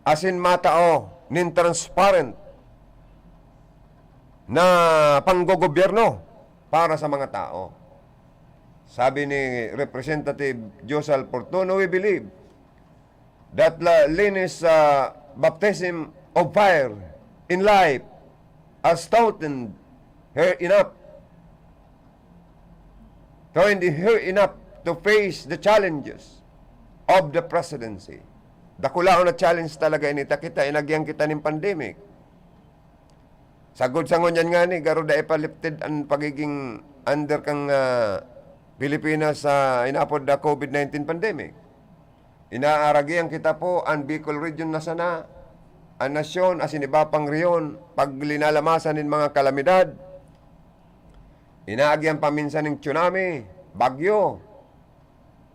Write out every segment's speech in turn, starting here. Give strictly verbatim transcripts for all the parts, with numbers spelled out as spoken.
asin matao nin transparent na panggogobyerno para sa mga tao. Sabi ni Representative Josal Portuno, "We believe that La Lini's, uh, baptism of fire in life has tautened her enough, tautened her enough to face the challenges of the presidency." Dakulaon na challenge talaga ini ta kita, inagyan kita nin pandemic. Sagkod sa ngunyan ngani, garo dai pa lifted an pagiging under kan, ah, Pilipinas sa inaapod na COVID nineteen pandemic. Inaaragian kita po, an Bicol Region na sana, an nasyon asin iba pang rehiyon, pag linalamasan nin mga kalamidad, inaagyan pa minsan nin tsunami, bagyo,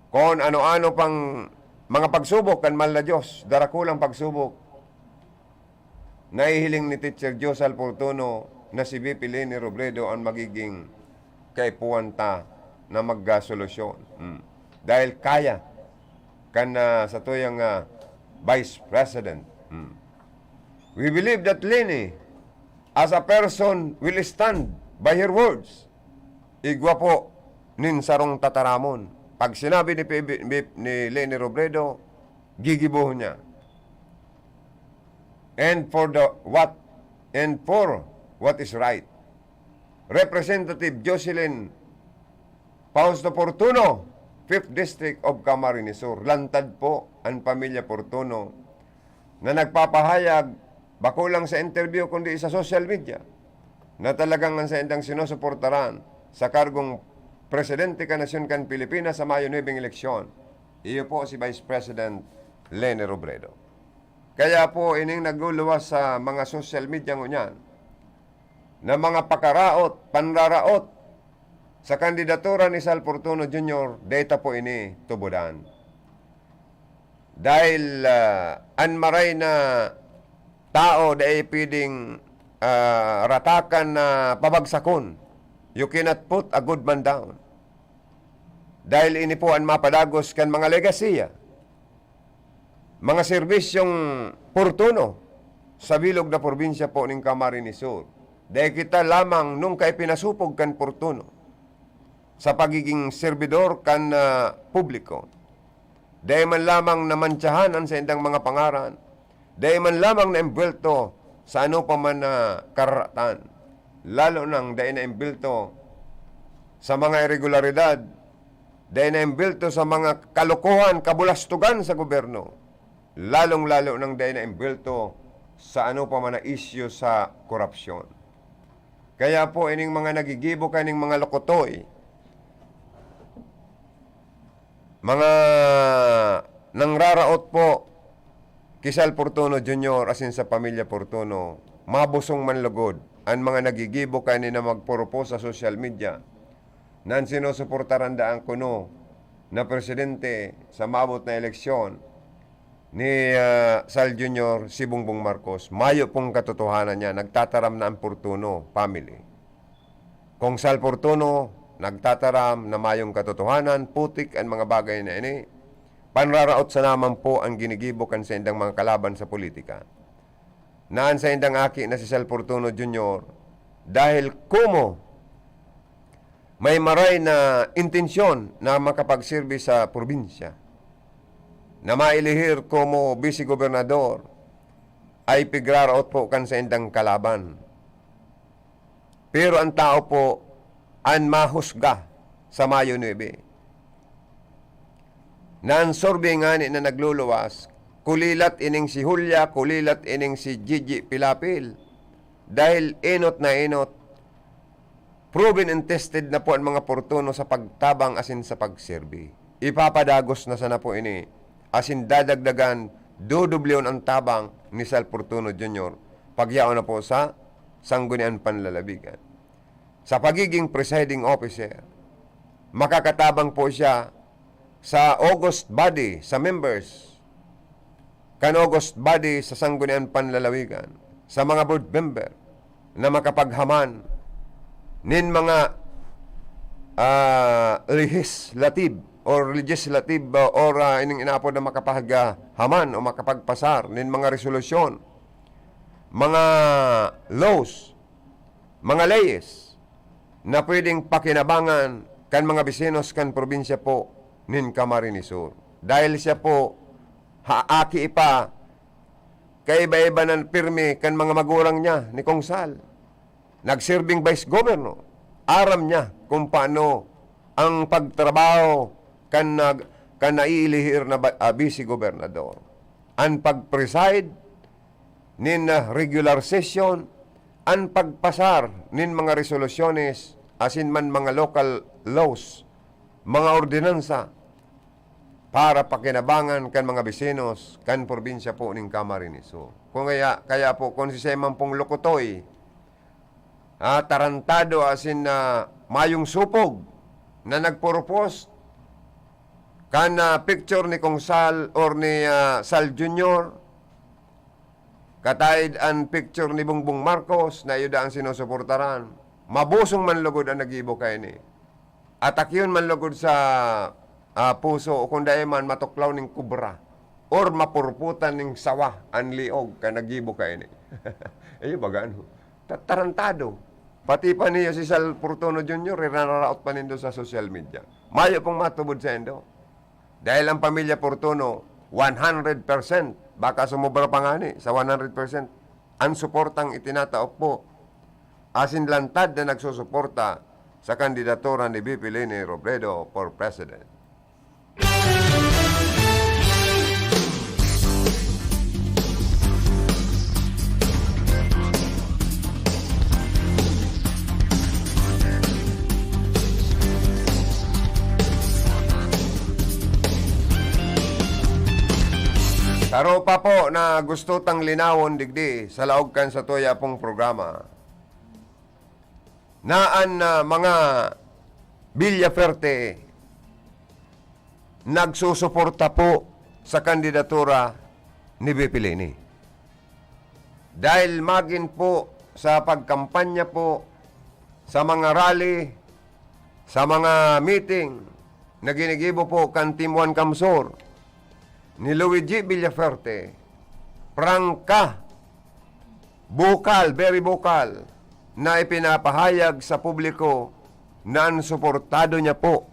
kun ano-ano pang mga pagsubok kan mahal na Diyos, darakulang pagsubok. Nahihiling ni Teacher Josal Portuno na si V P Leni Robredo an magiging kaipuhan ta na magkasolusyon. Hmm. Dahil kaya kan, ah, satuyang, ah, Vice President. Hmm. We believe that Leni, as a person, will stand by her words. Igwa po nin sarong tataramon. Pag sinabi ni P B, ni, ni Leni Robredo, gigibohon niya. And for the what, and for what is right. Representative Jocelyn Fausto Portuno, Fifth District of Camarines Sur. Lantad po an pamilya Portuno na nagpapahayag, bako lang sa interview kundi sa social media, na talagang an saindang sinusuportaran sa kargong presidente kan nasyon kan Pilipinas sa Mayo nuebe eleksyon, iyo po si Vice President Leni Robredo. Kaya po ining nagluluwas sa mga social media ngunyan na mga pakaraot, panraraot sa kandidatura ni Sal Fortuno Junior, dai ta po ini tubodan. Dahil, ah, an maray na tao dai pwedeng, ah, ratakan na pabagsakon. You cannot put a good man down. Dahil ini po an mapadagos kan mga legasiya, mga serbisyong Fortuno sa bilog na probinsya po nin Camarines Sur. Dai kita lamang nung kaipinasupog kan Fortuno sa pagiging serbidor kan, ah, publiko. Dai man lamang namantsahan an saindang mga pangaran. Dai man lamang naembwelto sa ano pa man na kararatan. Lalo nang dai naembwelto sa mga iregularidad, dai naembwelto sa mga kalokohan, kabulastugan sa gobyerno. Lalong-lalo nang dai naembwelto sa ano pa man na isyu sa korupsyon. Kaya po, ining mga nagigibo kaining mga lokotoy, mga nangraraot po ki Sal Fortuno Junior asin sa pamilya Fortuno, mabusong man lugod an mga nagigibo kaini na magpropose sa social media na an sinusuportaran daan kuno na presidente sa maabot na eleksyon ni, ah, Sal Junior, si Bongbong Marcos. Mayo pong katotohanan niya, nagtataram na an Fortuno family. Kung Sal Fortuno nagtataram na mayong katotohanan, putik an mga bagay na ini, panraraot sana man po an ginigibo kan saindang mga kalaban sa politika, na an saindang aki na si Sal Fortuno Junior, dahil komo may maray na intensyon na makapagserbi sa probinsya, na mailihir komo bisi-gobernador, ay pigraraot po kan saindang kalaban. Pero an tao po an mahusga sa Mayo nuebe. Na an survey ngani na nagluluwas, kulilat ining si Julia, kulilat ining si Gigi Pilapil. Dahil enot na enot, proven and tested na po an mga Fortuno sa pagtabang asin sa pagserbi. Ipapadagos na sana po ini, asin dadagdagan, dudublihon an tabang ni Sal Fortuno Junior pagyaon na po sa Sangguniang Panlalawigan. Sa pagiging presiding officer, makakatabang po siya sa august body, sa members kan august body sa Sangguniang Panlalawigan, sa mga board member na makapaghaman nin mga, ah, legislative or legislative, uh, or, uh, ining inapod na makapaghaman o makapagpasar nin mga resolusyon, mga laws, mga leyes na pwedeng pakinabangan kan mga bisinos kan probinsya po nin Camarines Sur. Dahil siya po, ha, aki pa, kaiba-iba na pirmi kan mga magurang niya ni Kong Sal. Nagsirbing vice governor. Aram niya kung paano ang pagtrabaho kan nag-, kan naiilihir na ba-, ah, vice gobernador. An pag-preside nin, ah, regular session, an pagpasar nin mga resolusyones, asin man mga local laws, mga ordinansa, para pakinabangan kan mga bisinos kan probinsya po nin Camarines Sur. Kung kaya, kaya po, kung si Seman pong Lokotoy, ah, tarantado asin na mayong supog na nagpurpos kan, ah, picture ni Kong Sal or ni, ah, Sal Junior, kataid an picture ni Bongbong Marcos na iyo daa an sinusuportaran. Mabusong man lugod an naggibo kaini. Atakyon man lugod sa, ah, puso o kung dai man matuklaw ning kubra or mapurputan ning sawa an liog kan naggibo kaini. Iyo baga, ano? Tatarantado. Pati pa niya si Sal Fortuno Junior, irinaraot pa nindo sa social media. Mayo pong matubod saindo. Dahil ang pamilya Fortuno, one hundred percent, baka sumobra pa ngani sa one hundred percent, ang suportang itinataop po asin lantad na nagsusuporta sa kandidatura ni V P Leni Robredo for President. Saro pa po na gusto tang linawon digdi sa laog kan satuya pong programa, na an, ah, mga Villaferte nagsusuporta po sa kandidatura ni V P Leni. Dahil magin po sa pagkampanya po, sa mga rally, sa mga meeting na ginigibo po kan Team One Kamsur ni Luigi Villaferte, prangka, bukal, very bukal, na ipinapahayag sa publiko na an suportado niya po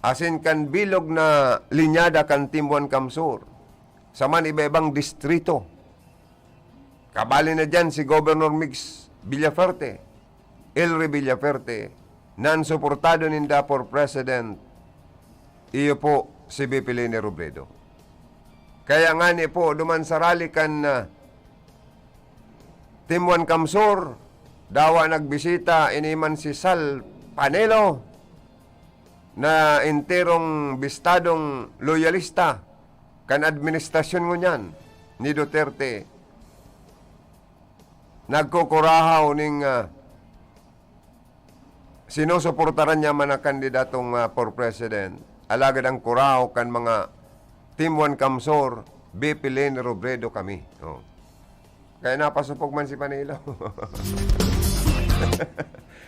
asin kan bilog na linyada kan Team One Kamsur sa man iba-ibang distrito. Kabali na diyan si Governor Migs Villaferte, Elry Villaferte, na an suportado ninda for president, iyo po si V P Leni Robredo. Kaya ngani po, duman sa rally kan, ah, Team One Kamsur, dawa nagbisita ini man si Sal Panelo na enterong bistadong loyalista kan administrasyon ngunyan ni Duterte. Nagkukurahaw ning, ah, sinusuportaran niya man na kandidatong, ah, for president. Alagad ang kurahaw kan mga Team One Kamsur, V P Leni Robredo kami. Oh. Kaya napasupog man si Panelo.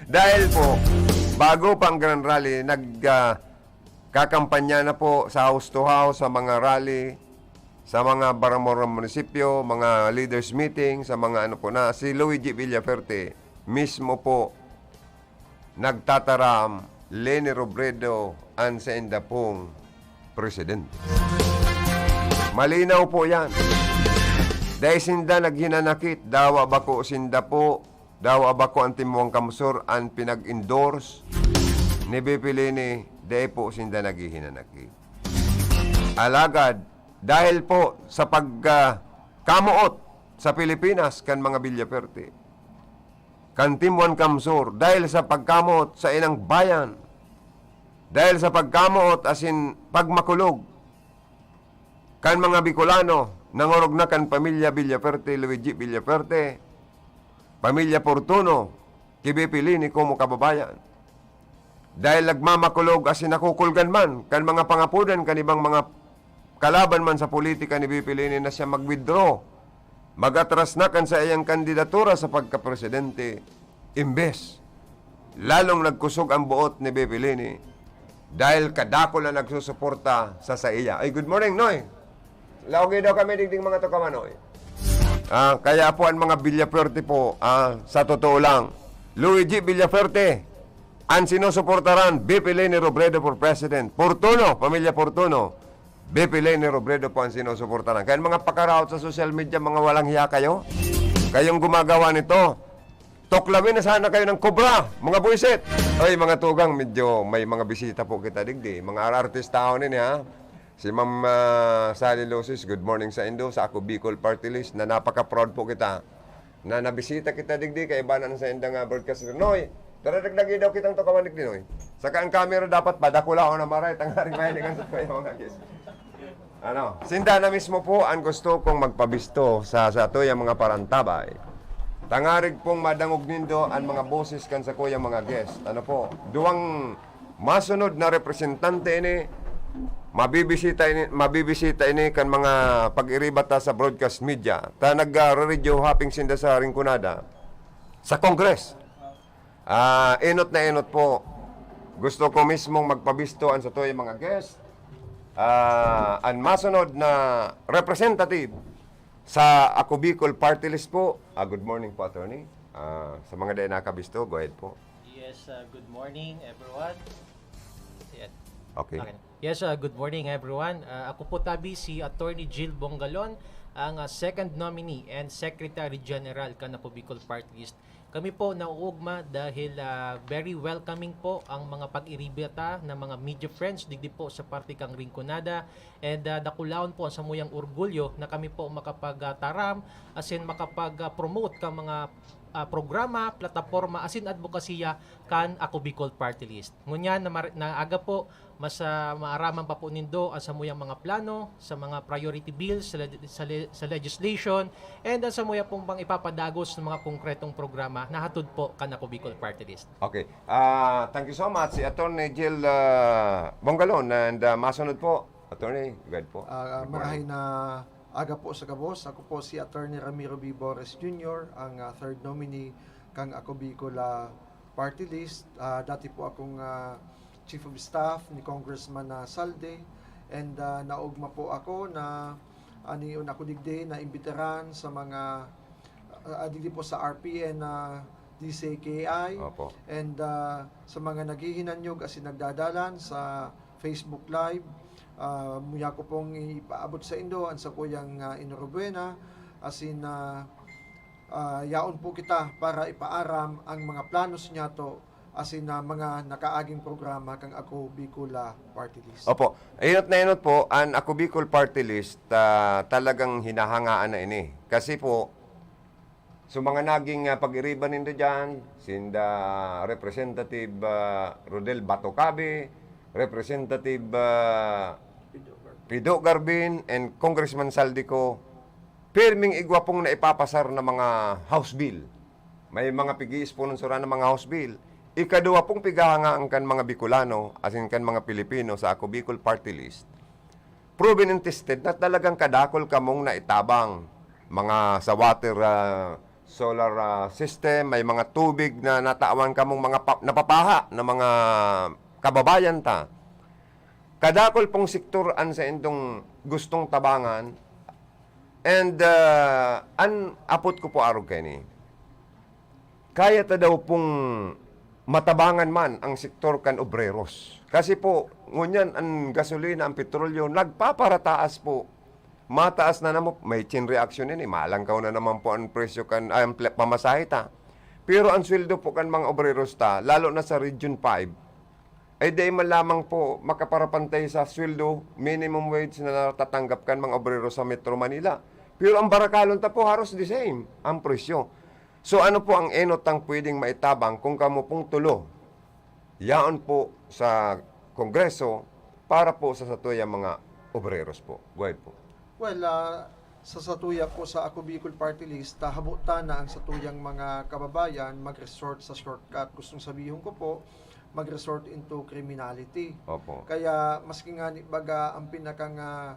Dahil po, bago pa ang Grand Rally, nag, ah, kakampanya na po sa house to house, sa mga rally, sa mga barangay, munisipyo, mga leaders meeting, sa mga ano po na, si Luigi Villaferte mismo po nagtataram, Leni Robredo an sainda pong presidente. Malinaw po yan. Dai sinda naghinanakit, dawa bako sinda po, dawa bako an Team One Kamsur an pinag-endorse ni V P Leni, dai po sinda naghihinanakit. Alagad, dahil po sa pag, ah, kamoot sa Pilipinas kan mga Villaferte, kan Team One Kamsur, dahil sa pagkamoot sa inang bayan, dahil sa pagkamoot asin pagmakulog kan mga Bicolano, nangorog na kan pamilya Villaferte, Luigi Villaferte, pamilya Fortuno, ki V P Leni komo kababayan. Dahil nagmamakulog asin nakukulgan man kan mga pangapodan kan ibang mga kalaban man sa politika ni V P Leni na siya mag-withdraw, mag-atras na kan saiyang kandidatura sa pagkapresidente, imbes lalong nagkusog ang boot ni V P Leni, dahil kadakol na nagsusuporta sa saiya. Ay, good morning, Noy. Laogi daw kami digding mga tukawan, Noy. Ah, kaya po ang mga Villafuerte po, ah, sa totoo lang, Luigi Villafuerte, ang sinusuportaran, V P Leni Robredo for President. Fortuno, pamilya Fortuno, V P Leni Robredo po ang sinusuportaran. Kaya ang mga pakaraot sa social media, mga walang hiya kayo, kayong gumagawa nito, tuklawin na sana kayo ng kobra, mga buwisit. Oy, mga tugang, medyo may mga bisita po kita digdi. Mga arartistahon ini, ha? Si Ma'am, ah, Sally Lucis, good morning sa indo, sa Ako Bicol Party List, na napaka-proud po kita na nabisita kita digdi, kaiba na sa indang, ah, broadcaster. Noy, daragdagi daw kitang tukawan digdi, Noy. Saka ang camera dapat padakulaon na maray, tangaring mahilingan sa mga guest. Ano, sinda na mismo po ang gusto kong magpabisto sa, sa tuyang mga parantabay. Tangarig pong madangog nindo ang mga boses kan sa kuyang mga guest. Ano po, duwang masunod na representante ini, mabibisita ini, mabibisita ini kan mga pag-iriba ta sa broadcast media. Ta nag-radio hopping sinda sa Rinconada, sa Congress. Ah, enot na enot po. Gusto ko mismong magpabisto ang sa tuyang mga guest. Ah, ang masunod na representative sa Ako Bicol Party List po. Ah, good morning po, attorney. Ah, sa mga dai nakabisto, go ahead po. Yes, uh, good morning, everyone. Yan. Okay. Okay. Yes, uh, good morning, everyone. Uh, ako po tabi si Attorney Jill Bongalon, ang uh, second nominee and Secretary General kan Ako Bicol Party List. Kami po nauugma dahil uh, very welcoming po ang mga pag-iribita ng mga media friends digdi po sa parte kang Rinconada, and uh, dakulaon po ang samuyang orgulyo na kami po makapagtaram asin makapag-promote ka mga uh, programa, plataporma asin adbokasiya kan Ako Bicol Party List. Ngunyan na, mar- na aga po, mas uh, maaraman pa po nindo ang samuyang mga plano, sa mga priority bills, sa, le- sa, le- sa legislation, and ang samuya pong pang ipapadagos ng mga konkretong programa na hatod po kan Ako Bicol Party List. Okay. Ah, thank you so much, si Attorney Jill ah, Bongalon. And ah, masunod po, Attorney, go ahead po. Ah, Good marahay morning. Na aga po sa gabos. Ako po si Attorney Ramiro B. Bores Junior, ang ah, third nominee kang Ako Bicol ah, Party List. Ah, dati po akong ah, Chief of Staff ni Congressman ah, Salde, and ah, naugma po ako na anion ako digdi na imbitaran sa mga ah, digdi po sa R P N na D C K I, Opo. And ah, sa mga naghihinanyog asin nagdadalan sa Facebook Live, ah, muya ko pong ipaabot sa indo ang sakuyang ah, Enhorabuena, asin ah, ah, yaon po kita para ipaaram ang mga planos niyato asin ah, mga nakaaging programa kang Ako Bicol ah, Party List. Opo. Inot na inot po, ang Ako Bicol Party List, ah, talagang hinahangaan na ini. Kasi po, so mga naging ah, pag-iriban nindo dyan, sinda Representative ah, Rodel Batocabe, Representative ah, Pido Garbin, and Congressman Saldico, pirming igwa pong naipapasar na mga House Bill. May mga pigi-sponsoran na mga House Bill. Ikaduwa pong pigahangaan kan mga Bicolano, asin kan mga Pilipino sa Ako Bicol Party List, proven and tested na talagang kadakol kamong naitabang. Mga sa water, ah, solar ah, system, may mga tubig na natawan kamong mga pa- napapaha na mga kababayan ta. Kadakol pong sektor an saindong gustong tabangan. And ah, an apot ko po arog kaini, kaya ta daw pong matabangan man ang sektor kan obreros. Kasi po, ngunyan ang gasolina, ang petrolyo, nagpaparataas po. Mataas na naman, may chain reaction yan eh. Malangkaw na naman po ang presyo kan, ay, ang ple- pamasahe ta. Pero ang sweldo po kan mga obreros ta, lalo na sa Region five, ay dai man lamang po makaparapantay sa sweldo, minimum wage na natatanggap kan mga obrero sa Metro Manila. Pero ang barakalon ta po, haros the same ang presyo. So ano po ang enot ang pwedeng maitabang kung kamo pong tulo yaon po sa Kongreso para po sa satuyang mga obreros po? Go ahead po. Well, ah, sa satuya po sa Ako Bicol Party List, ah, habo ta na ang satuyang mga kababayan mag-resort sa shortcut. Gustong sabihon ko po, mag-resort into criminality. Opo. Kaya maski nga ni baga ang pinakang ah,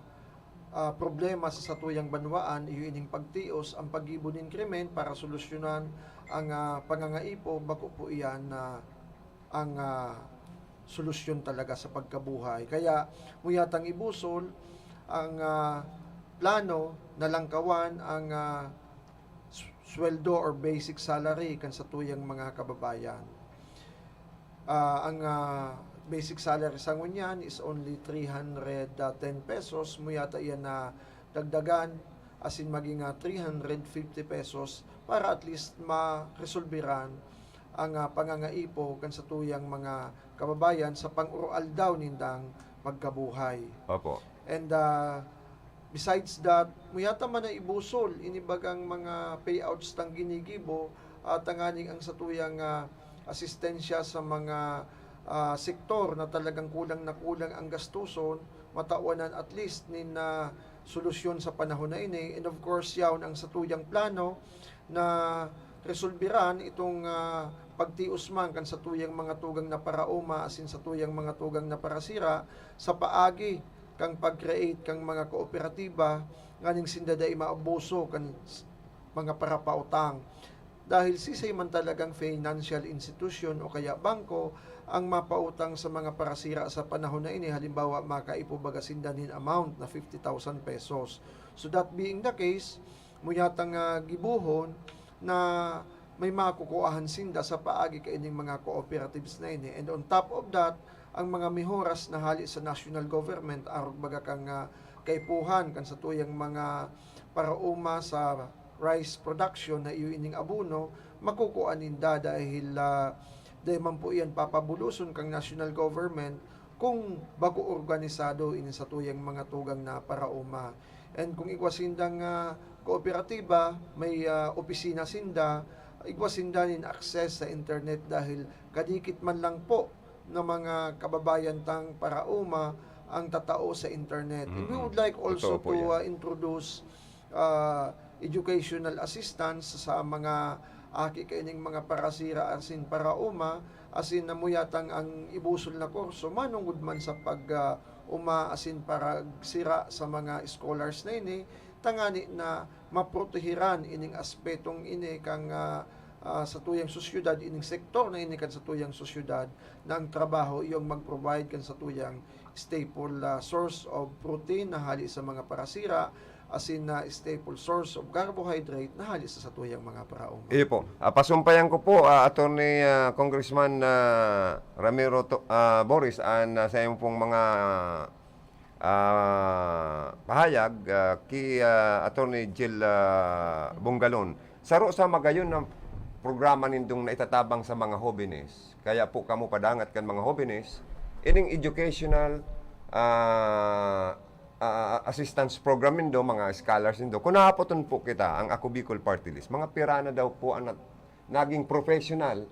ah, problema sa satuyang banwaan, iyo ining pagtios, ang paggibo nin krimen para solusyonan ang ah, pangangaipo, bako po iyan na ang ah, solusyon talaga sa pagkabuhay. Kaya, muyatang ibusol ang, ah, plano na langkawan ang, ah, s-, sweldo or basic salary kan satuyang mga kababayan. Ah, ang, ah, basic salary sa ngunyan is only three hundred ten pesos. Muyata iyan na dagdagan asin maging, ah, three hundred fifty pesos para at least maresolbiran ang, ah, pangangaipo kan satuyang mga kababayan sa pang-uroaldaw nindang pagkabuhay. Opo. And, ah, besides that, muyata man na ibusol ini bagang mga payouts tang ginigibo, ah, tanganing ang satuyang, ah, asistensya sa mga, ah, sektor na talagang kulang na kulang ang gastuson, matawanan at least nin, ah, solusyon sa panahon na ini. And of course, yaon ang satuyang plano na resolbiran itong, ah, pagtios man kan satuyang mga tugang na paraoma asin satuyang mga tugang na parasira sa paagi kan pag-create kan mga kooperatiba nganing sinda dai maabuso kan s-, mga parapautang. Dahil sisay man talagang financial institution o kaya bangko ang mapautang sa mga parasira sa panahon na ini, halimbawa, makaipo baga sinda nin amount na fifty thousand pesos. So, that being the case, muyatang, ah, gibohon na may makukuahan sinda sa paagi kaining mga cooperatives na ini. And on top of that, ang mga mehoras na hali sa national government, arog baga kan, ah, kaipuhan kan satuyang mga paraoma sa rice production na iyo ining abono, makukua ninda dahil, ah, dai man po iyan papabuloson kan national government kung bako organisado ini satuyang mga tugang na paraoma. And kung igwa sindang, ah, kooperatiba, may, ah, opisina sinda, igwa sinda nin access sa internet dahil kadikit man lang po na mga kababayan tang paraoma ang tatao sa internet. And we Mm. would like also Totoo po to, yan. ah, introduce, ah, educational assistance sa mga aki kaining mga parasira asin paraoma, asin namuyatang ang ibusol na kurso manongod man sa pag, ah, uma asin pagsira sa mga scholars na ini, tangani na maprotehiran ining aspetong ini kan, ah, ah, satuyang sosyedad, ining sektor na ini kan satuyang sosyedad, na ang trabaho iyong mag-provide kan satuyang staple, ah, source of protein na hali sa mga parasira, asin na staple source of carbohydrate na hali sa satuyang mga paraoma. Iyo po. Ah, pasumpayan ko po, ah, Attorney, ah, Congressman, ah, Ramiro To-, ah, Boris, an, ah, sa iyong pong mga, ah, pahayag, ah, ki, ah, Attorney Jill, ah, Bongalon. Saro sa magayon na programa nindong naitatabang sa mga hobenes. Kaya po kamo padangat kan mga hobenes, ining educational, ah, ah, assistance program nindo, mga scholars nindo, kung naapoton po kita, ang Ako Bicol Party List, mga pira na daw po ang nat-, naging professional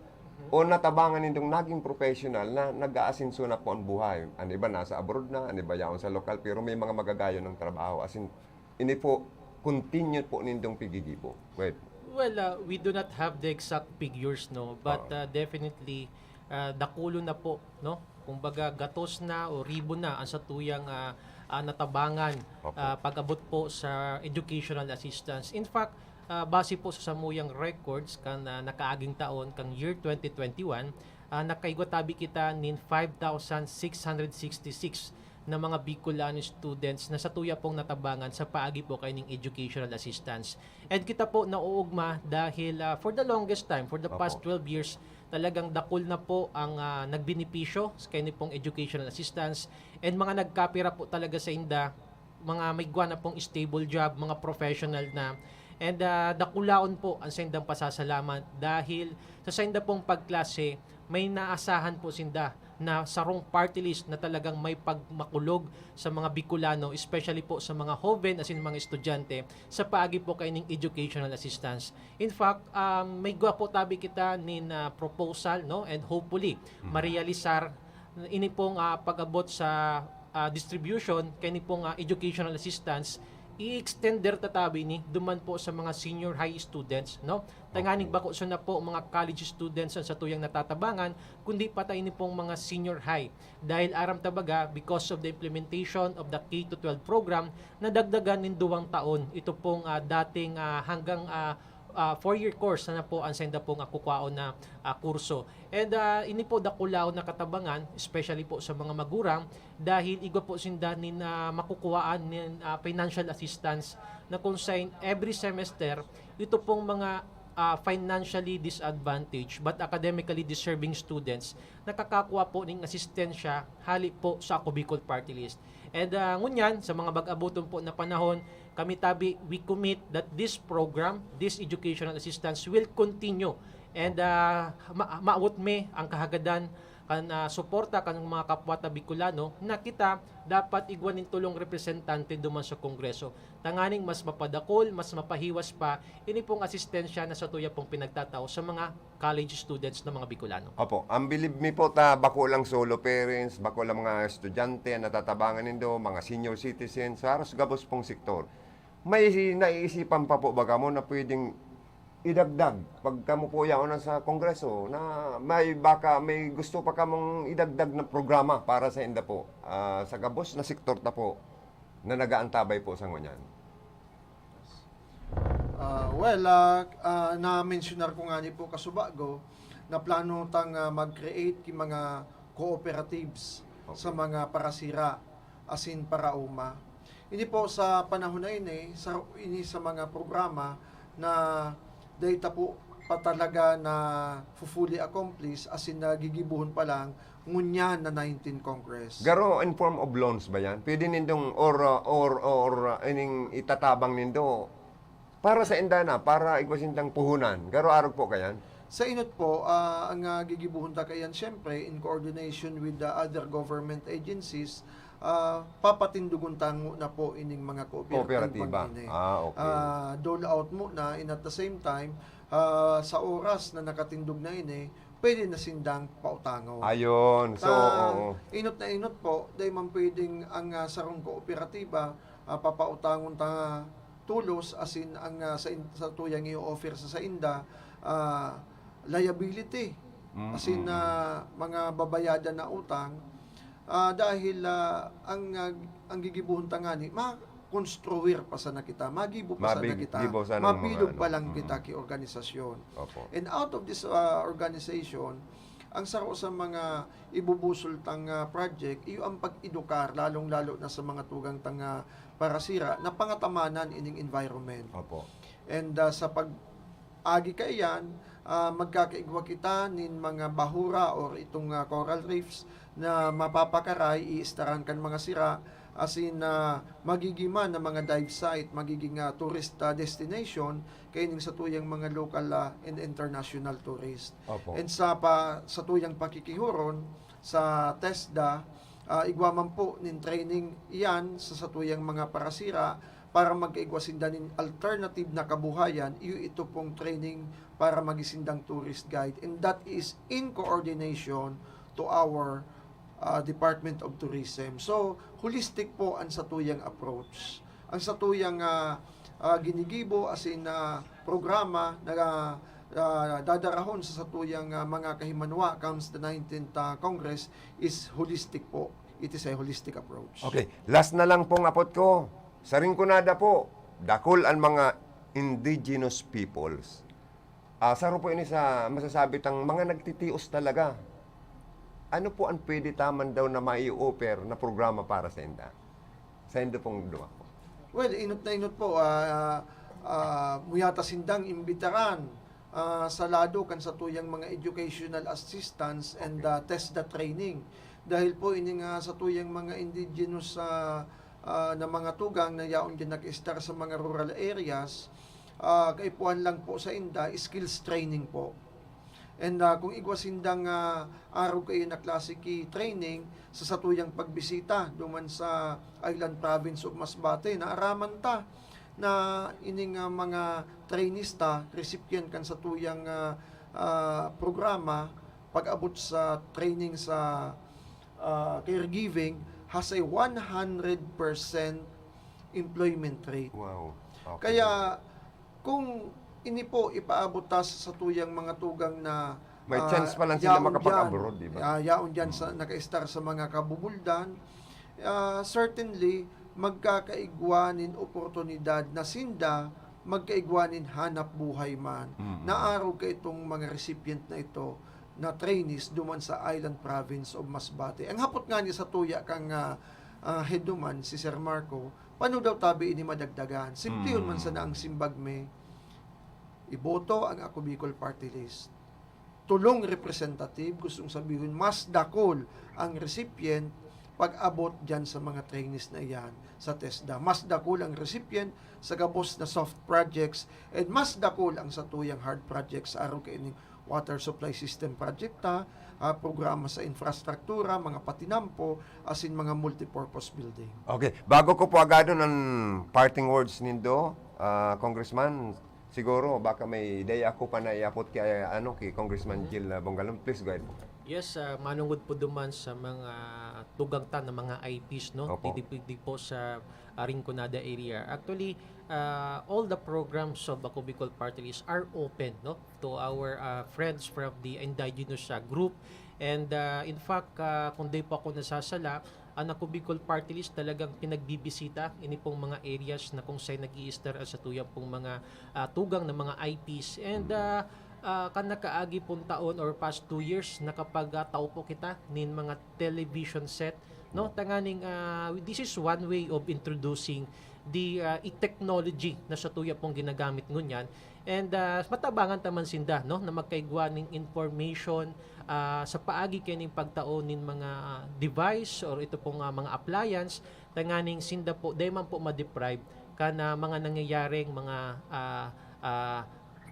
o natabangan nindong naging professional na nag-aasenso na po ang buhay. Ang iba nasa abroad na, ang iba yaon sa lokal, pero may mga magagayon ng trabaho. As in, ini po, continue po nindong pigigibo. Go ahead. Well, ah, we do not have the exact figures, no? But, Oo. ah, definitely, ah, dakulon na po, no? Kumbaga, gatos na o ribo na ang satuyang, ah, ah, natabangan, Opo. ah, pag-abot po sa educational assistance. In fact, ah, base po sa samuyang records kan, ah, nakaaging taon, kang year twenty twenty-one, ah, nakaigwa tabi kita nin five thousand six hundred sixty-six na mga Bicolano students na satuya pong natabangan sa paagi po kaining educational assistance. And kita po nauugma dahil, ah, for the longest time, for the past Opo. twelve years, talagang dakul na po ang, ah, nagbenepisyo sa kaini pong educational assistance and mga nagkapira po talaga sa inda, mga may igwa na pong stable job, mga professional na. And, ah, dakulaon po ang saindang pasasalamat dahil sa sainda pong pagklase, may naasahan po sinda na sarong party list na talagang may pagmakulog sa mga Bicolano, especially po sa mga hoven asin mga estudyante, sa paagi po kaining educational assistance. In fact, um, may igwa po tabi kita nin, ah, proposal, no? And hopefully, Mhm. marealisar ini pong, ah, pag-abot sa, ah, distribution kaini pong, ah, educational assistance, i-extender ta tabi ini duman po sa mga senior high students, no? Tanganing Opo. bako sana po mga college students ang satuyang natatabangan, kundi pati ini pong mga senior high. Dahil aram ta baga, because of the implementation of the K to twelve program, nadagdagan nin duwang taon ito pong, ah, dating, ah, hanggang, ah, ah, four-year course na po ang senda po nga kukwaon na, ah, kurso. And, ah, ini po dakulaon na katabangan, especially po sa mga magurang, dahil igwa po sinda nin, ah, makukuhaan nin, ah, financial assistance na kung sa every semester, ito pong mga, ah, financially disadvantaged but academically deserving students nakakakwa po ning asistensya hali po sa Ako Bicol Party List. And, ah, ngunyan, sa mga bag-aboton po na panahon, kami tabi, we commit that this program, this educational assistance will continue. And, ah, ma-, maawot mi ang kahagadan kan, ah, suporta kan mga kapwa ta Bicolano na kita dapat igwa nin tulong representante duman sa Kongreso. Tanganing mas mapadakol, mas mapahiwas pa, ini pong asistensya na satuya pong pinagtatao sa mga college students na mga Bicolano. Opo, ang bilib mi po ta bako lang solo parents, bako lang mga estudyante ang natatabangan nindo, mga senior citizens, haros gabos pong sektor. May naiisipan pa po ba kamo na pwedeng idagdag pag kamo po yaon na sa Kongreso na may baka may gusto pa kamong idagdag na programa para sa inda po, ah, sa gabos na sektor ta po na nagaantabay po sa ngunyan? Ah, well, ah, ah, na-mensionar ko ngani po kasubago na plano tang, ah, mag-create ki mga cooperatives Okay. sa mga parasira asin paraoma. Ini po sa panahon na ini, sa, ini sa mga programa na data po pa talaga na fu-, fully accomplished asin nagigibohon pa lang ngunyan na nineteenth Congress. Garo, in form of loans ba yan? Pwede nindong or, uh, or, or, uh, ining itatabang nindo para sa inda na, para igwa sindang puhunan. Garo arog po kayan? Sa inot po, ah, ang, ah, gigibohon ta kayan, siyempre, in coordination with the other government agencies, ah, papatindogon ta nguna po ining mga kooperatibang Kooperatiba. ini. Ah, okay. Ah, dole out muna, and at the same time, ah, sa oras na nakatindog na ini, pwede na sindang pautangon. Ayun. So, Ta-, oo. inot na inot po, dahil man pwedeng ang, ah, sarong kooperatiba, ah, papautangon ta tulos, asin ang, ah, sa in-, sa tuyang i-offer sa sainda, ah, liability. Mm, Asin mm, mm. na mga babayadan na utang, ah, dahil, ah, ang, ah, ang gigibohon ta ngani, makonstruir pa sana kita, magibo pa sana Mabig-, kita, gibo sana ang mga mabilog ano. pa lang Mm. kita ki organisasyon. Opo. And out of this, ah, organization, ang saro sa mga ibubusol tang, ah, project, iyo ang pag-edukar, lalong-lalo na sa mga tugang tang, ah, parasira na pangatamanan ining environment. Opo. And, ah, sa pag-agi kaiyan, ah, magkakaigwa kita nin mga bahura or itong, ah, coral reefs na mapapakaray, iistaran kan mga sira, asin, ah, magigin man na mga dive site, magiging, ah, tourist, ah, destination kaining satuyang mga local, ah, and international tourist. Opo. And sa pa-, satuyang pakikihoron sa TESDA, ah, igwa man po nin training iyan sa satuyang mga parasira para magkaigwa sinda nin alternative na kabuhayan, iyo ito pong training para maging sindang tourist guide. And that is in coordination to our, ah, Department of Tourism. So, holistic po ang satuyang approach. Ang satuyang, ah, ah, ginigibo asin, ah, programa na, ah, dadarahon sa satuyang, ah, mga kahimanwa comes the nineteenth, ah, Congress is holistic po. It is a holistic approach. Okay. Last na lang pong apot ko. Sa Rinconada po, dakul an mga indigenous peoples. Ah, saro po ini sa masasabi tang mga nagtitios talaga. Ano po ang pwede ta man daw na mai-offer na programa para sa inda? Sa inda pong duwa po. Well, inot na inot po, ah, ah, muyata sindang imbitaran, ah, sa lado kan satuyang mga educational assistance and, Okay. ah, TESDA training. Dahil po ini nga satuyang mga indigenous, ah, ah, na mga tugang na yaon din nag-estar sa mga rural areas, ah, kaipuhan lang po sa inda, skills training po. And, ah, kung igwa sindang, ah, arog kayo na klase ki training sa satuyang pagbisita duman sa Island Province of Masbate, naaraman ta na ining, ah, mga trainees ta, recipient kan satuyang, ah, ah, programa, pag-abot sa training sa, ah, caregiving, has a one hundred percent employment rate. Wow. Okay. Kaya, kung ini po ipaabot ta sa satuyang mga tugang na, May ah, chance pa lang sila yaon makapag-abroad, diyan, di ba? ah, yaon diyan sa, Mm. naka-estar sa mga kabubuldan, ah, certainly, magkakaigwa nin oportunidad na sinda magkaigwa nin hanap buhay man. Mm. Naarog kaitong mga recipient na ito na trainees duman sa island province of Masbate. Ang hapot nga niya sa tuya kang, ah, ah, head duman, si Sir Marco, pano daw tabi ini madagdagan? Simplihon man Mm. sana ang simbag mi, iboto ang Ako Bicol Party List. Tulong representative, gustong sabihon, mas dakul ang recipient pag-abot diyan sa mga trainees na iyan sa TESDA. Mas dakul ang recipient sa gabos na soft projects, and mas dakul ang satuyang hard projects sa arog kaining water supply system project ta, ah, programa sa infrastruktura, mga patinampo, asin mga multipurpose building. Okay, bago ko po agadon ang parting words nindo, ah, Congressman, siguro baka may dai ako pa naihapot kay, ano, kay Congressman Mhm. Jil, ah, Bongalon. Please go ahead po. Yes, ah, manungod po duman sa mga tugang ta na mga I Ps, no? Opo. Digdi, digdi po sa, ah, Rinconada area. Actually, ah, all the programs of Ako Bicol Party List are open, no, to our, ah, friends from the indigenous, ah, group. And, ah, in fact, ah, kung di po ako nasasala, ang Ako Bicol Party List talagang pinagbibisita ini pong mga areas na kung saan nag-i-stay ang satuyang pong mga, ah, tugang na mga I Ps. And, ah, ah, kan nakaagi pong taon or past two years, nakapag, ah, tao po kita nin mga television set, no? Tanganing, ah, this is one way of introducing the, ah, i-, technology na satuya pong ginagamit ngunyan. And, ah, matabangan ta man sinda, no, na magkaigwa ning information, ah, sa paagi kaining pagtao nin mga, ah, device or ito pong, ah, mga appliance, tanganing sinda po, dai man po ma-deprive kan, ah, mga nangyayaring mga, ah, ah,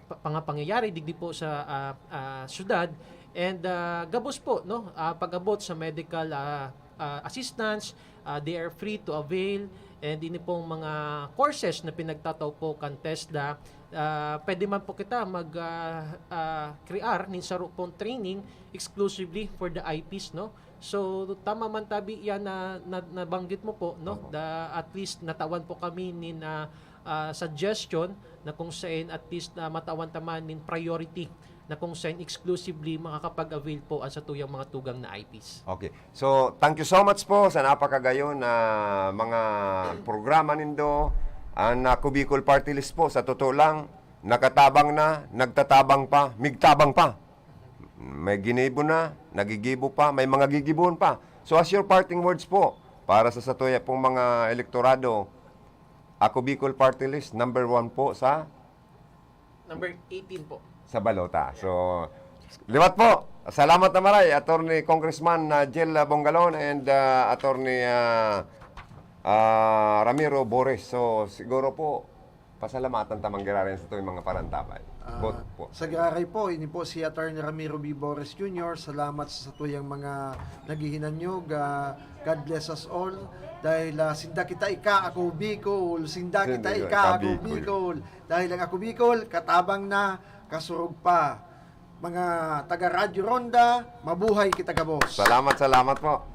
pa-, mga pangyayari digdi po sa, ah, ah, syudad. And, ah, gabos po, no, ah, pag-abot sa medical, ah, ah, assistance, ah, they are free to avail. And ini pong mga courses na pinagtatao po kan TESDA, ah, pwede man po kita mag, ah, ah, crear nin saro pong training exclusively for the I Ps, no? So, tama man tabi yan na, na, nabanggit mo po, no? Opo. Da-, at least natawan po kami nin, ah, ah, suggestion na kung saan at least, ah, matawan ta man nin priority na kung saan exclusively makakapag-avail po ang satuyang mga tugang na I Ps. Okay. So, thank you so much po sa napakagayon na mga programa nindo. Ang, ah, Ako Bicol Party List po, sa totoo lang, nakatabang na, nagtatabang pa, migtabang pa. May ginibo na, nagigibo pa, may mga gigibohon pa. So, as your parting words po, para sa satuya pong mga elektorado, Ako Bicol Party List, number one po sa Number eighteen po. Sa balota. So, liwat po. Salamat na maray, Attorney Congressman, ah, Jel, ah, Bongalon and, ah, Attorney, ah, ah, Ramiro Bores. So, siguro po, pasalamatan ta man giraray sa tuwing mga parantabay. Ah, Vote po. Sa giraray po, ini po si Attorney Ramiro B. Bores Junior. Salamat sa satuyang mga naghihinanyog. Ah, God bless us all. Dahil, ah, sinda kita ika, ako Bicol. Sinda Sinda kita ika, ika, ako Bicol. Bicol. Dahil ang Ako Bicol, katabang na, kasurog pa. Mga taga Radyo Ronda, mabuhay kita gabos. Salamat, salamat po.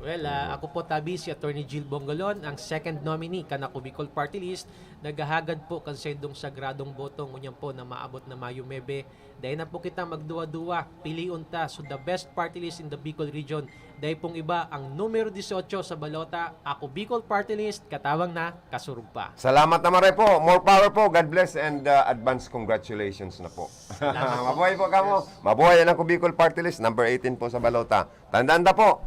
Well, ah, ako po tabi si Attorney Jill Bongalon, ang second nominee kan Ako Bicol Party List. Naghahagad po kan saindong sagradong boto ngunyan po na maabot na Mayo nuebe. Dai na po kita magduwa-duwa, pilion ta. So, the best party list in the Bicol region. Dai pong iba, ang numero dieciocho sa balota, Ako Bicol Party List, katabang na, kasurog pa. Salamat na maray po. More power po. God bless and, uh, advance congratulations na po. Salamat po. Mabuhay po kamo. Yes. Mabuhay ang Ako Bicol Party List, number eighteen po sa balota. Tandaan ta po,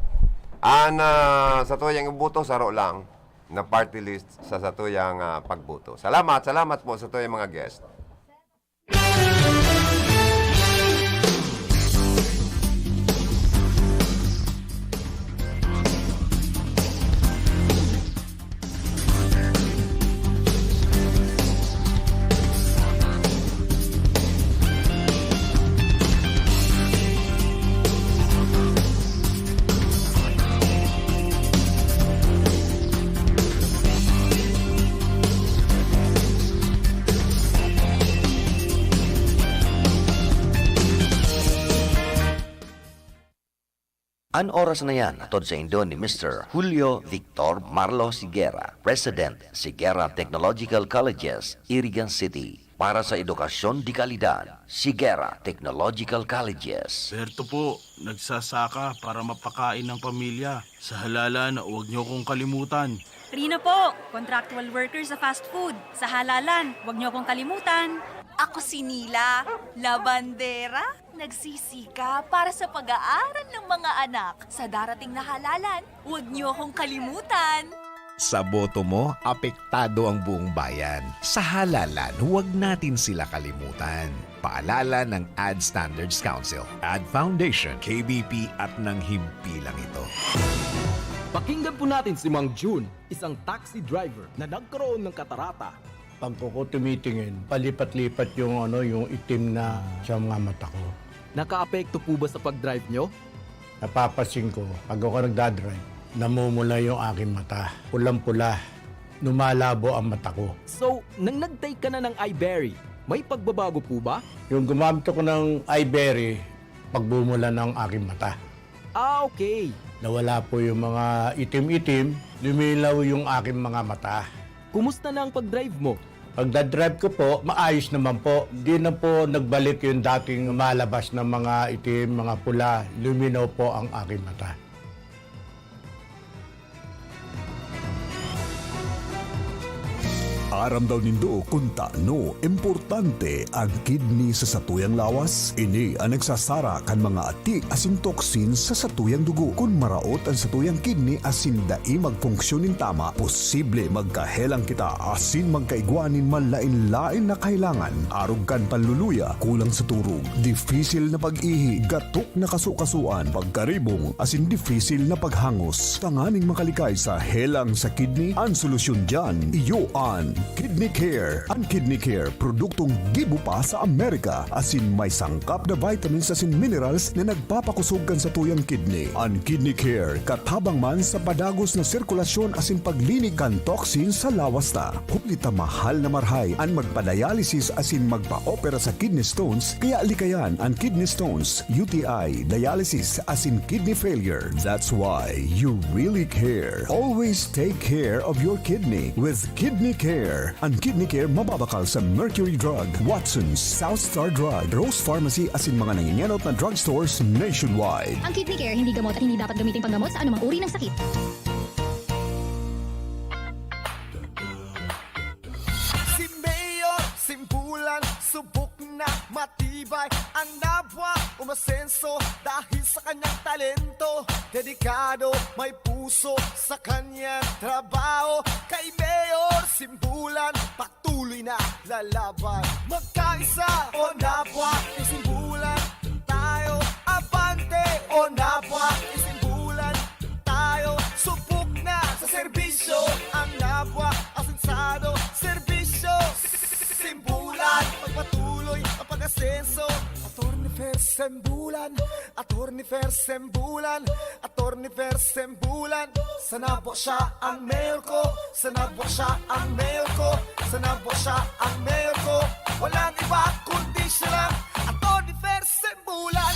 ang, ah, satuyang iboto, saro lang na party list sa satuyang, ah, pagboto. Salamat, salamat po satuyang mga guest. An oras na yan hatod saindo ni Mister Julio Victor Marlo Siguera, President, Siguera Technological Colleges, Irigan City. Para sa edukasyon de kalidad, Siguera Technological Colleges. Berto po, nagsasaka para mapakain ang pamilya. Sa halalan, huwag niyo akong kalimutan. Rina po, contractual worker sa fast food. Sa halalan, huwag niyo akong kalimutan. Ako si Nila, labandera, nagsisikap para sa pag-aaral ng mga anak. Sa darating na halalan, huwag niyo akong kalimutan. Sa boto mo, apektado ang buong bayan. Sa halalan, huwag natin sila kalimutan. Paalala ng Ad Standards Council, Ad Foundation, K B P at ng himpilang ito. Pakinggan po natin si Mang Jun, isang taxi driver na nagkaroon ng katarata. Pag ko tumitingin, palipat-lipat yung, ano, yung itim na sa mga mata ko. Nakaapekto po ba sa pag-drive nyo? Napapansin ko, pag ako nagdadrive, namumula yung aking mata. Pulang-pula. Lumalabo ang mata ko. So, nang nag-take ka na ng Iberry, may pagbabago po ba? Yung gumamit ako ng Iberry, pagmumula ng aking mata. Ah, okay. Nawala po yung mga itim-itim, lumilaw yung aking mga mata. Kumusta na ang pag-drive mo? Pagdadrive ko po, maayos naman po. Hindi na po nagbalik yung dating lumalabas na mga itim, mga pula, luminaw po ang aking mata. Aram daw nindo kun tano importante an kidney sa satuyang lawas? Ini an nagsasara kan mga ati asin toxin sa satuyang dugo. Kun maraot an satuyang kidney asin dai magfunksyon nin tama, posible magkahelang kita asin magkaigwa nin malaen-laen na kahelangan, arog kan panluluya, kulang sa turog, dipisil na pag-ihi, gatok na kasukasuan, pagkaribong, asin dipisil na paghangos. Tanganing makalikay sa helang sa kidney, an solusyon diyan, iyo an Kidney Care. An Kidney Care, produktong gibo pa sa Amerika, asin may sangkap na vitamins asin minerals na nagpapakosog kan satuyang kidney. An Kidney Care, katabang man sa padagos na sirkulasyon asin paglinig kan toxin sa lawas ta. Huli ta mahal na marahay an magpa-dialysis asin magpa-opera sa kidney stones, kaya likayan an kidney stones, U T I, dialysis, asin kidney failure. That's why you really care. Always take care of your kidney with Kidney Care. An Kidney Care mababakal sa Mercury Drug, Watson's, South Star Drug, Rose Pharmacy asin mga nangingenot na drugstores nationwide. Ang Kidney Care hindi gamot at hindi dapat gamiting panggamot sa anumang uri ng sakit. Si Mayor Simbulan, subok na matibay. Ang Nabua umasenso dahil sa kanyang talento. Dedikado, may puso sa kanyang trabaho. Kay Mayor Simbulan, patuloy na lalaban. Magkaisa, o Nabua, isimbulan tayo. Abante, o Nabua, isimbulan tayo. Subok na sa serbisyo ang Nabua, asensado, serbisyo. Simbulan, pagpatuloy ang pag-asenso. Attorney Fer Simbulan, Attorney Fer Simbulan, Attorney Fer Simbulan. Sa Nabua siya ang mayor ko, sa Nabua siya ang mayor ko, sa Nabua siya ang mayor ko. Walang iba kundi siya lang, Attorney Fer Simbulan.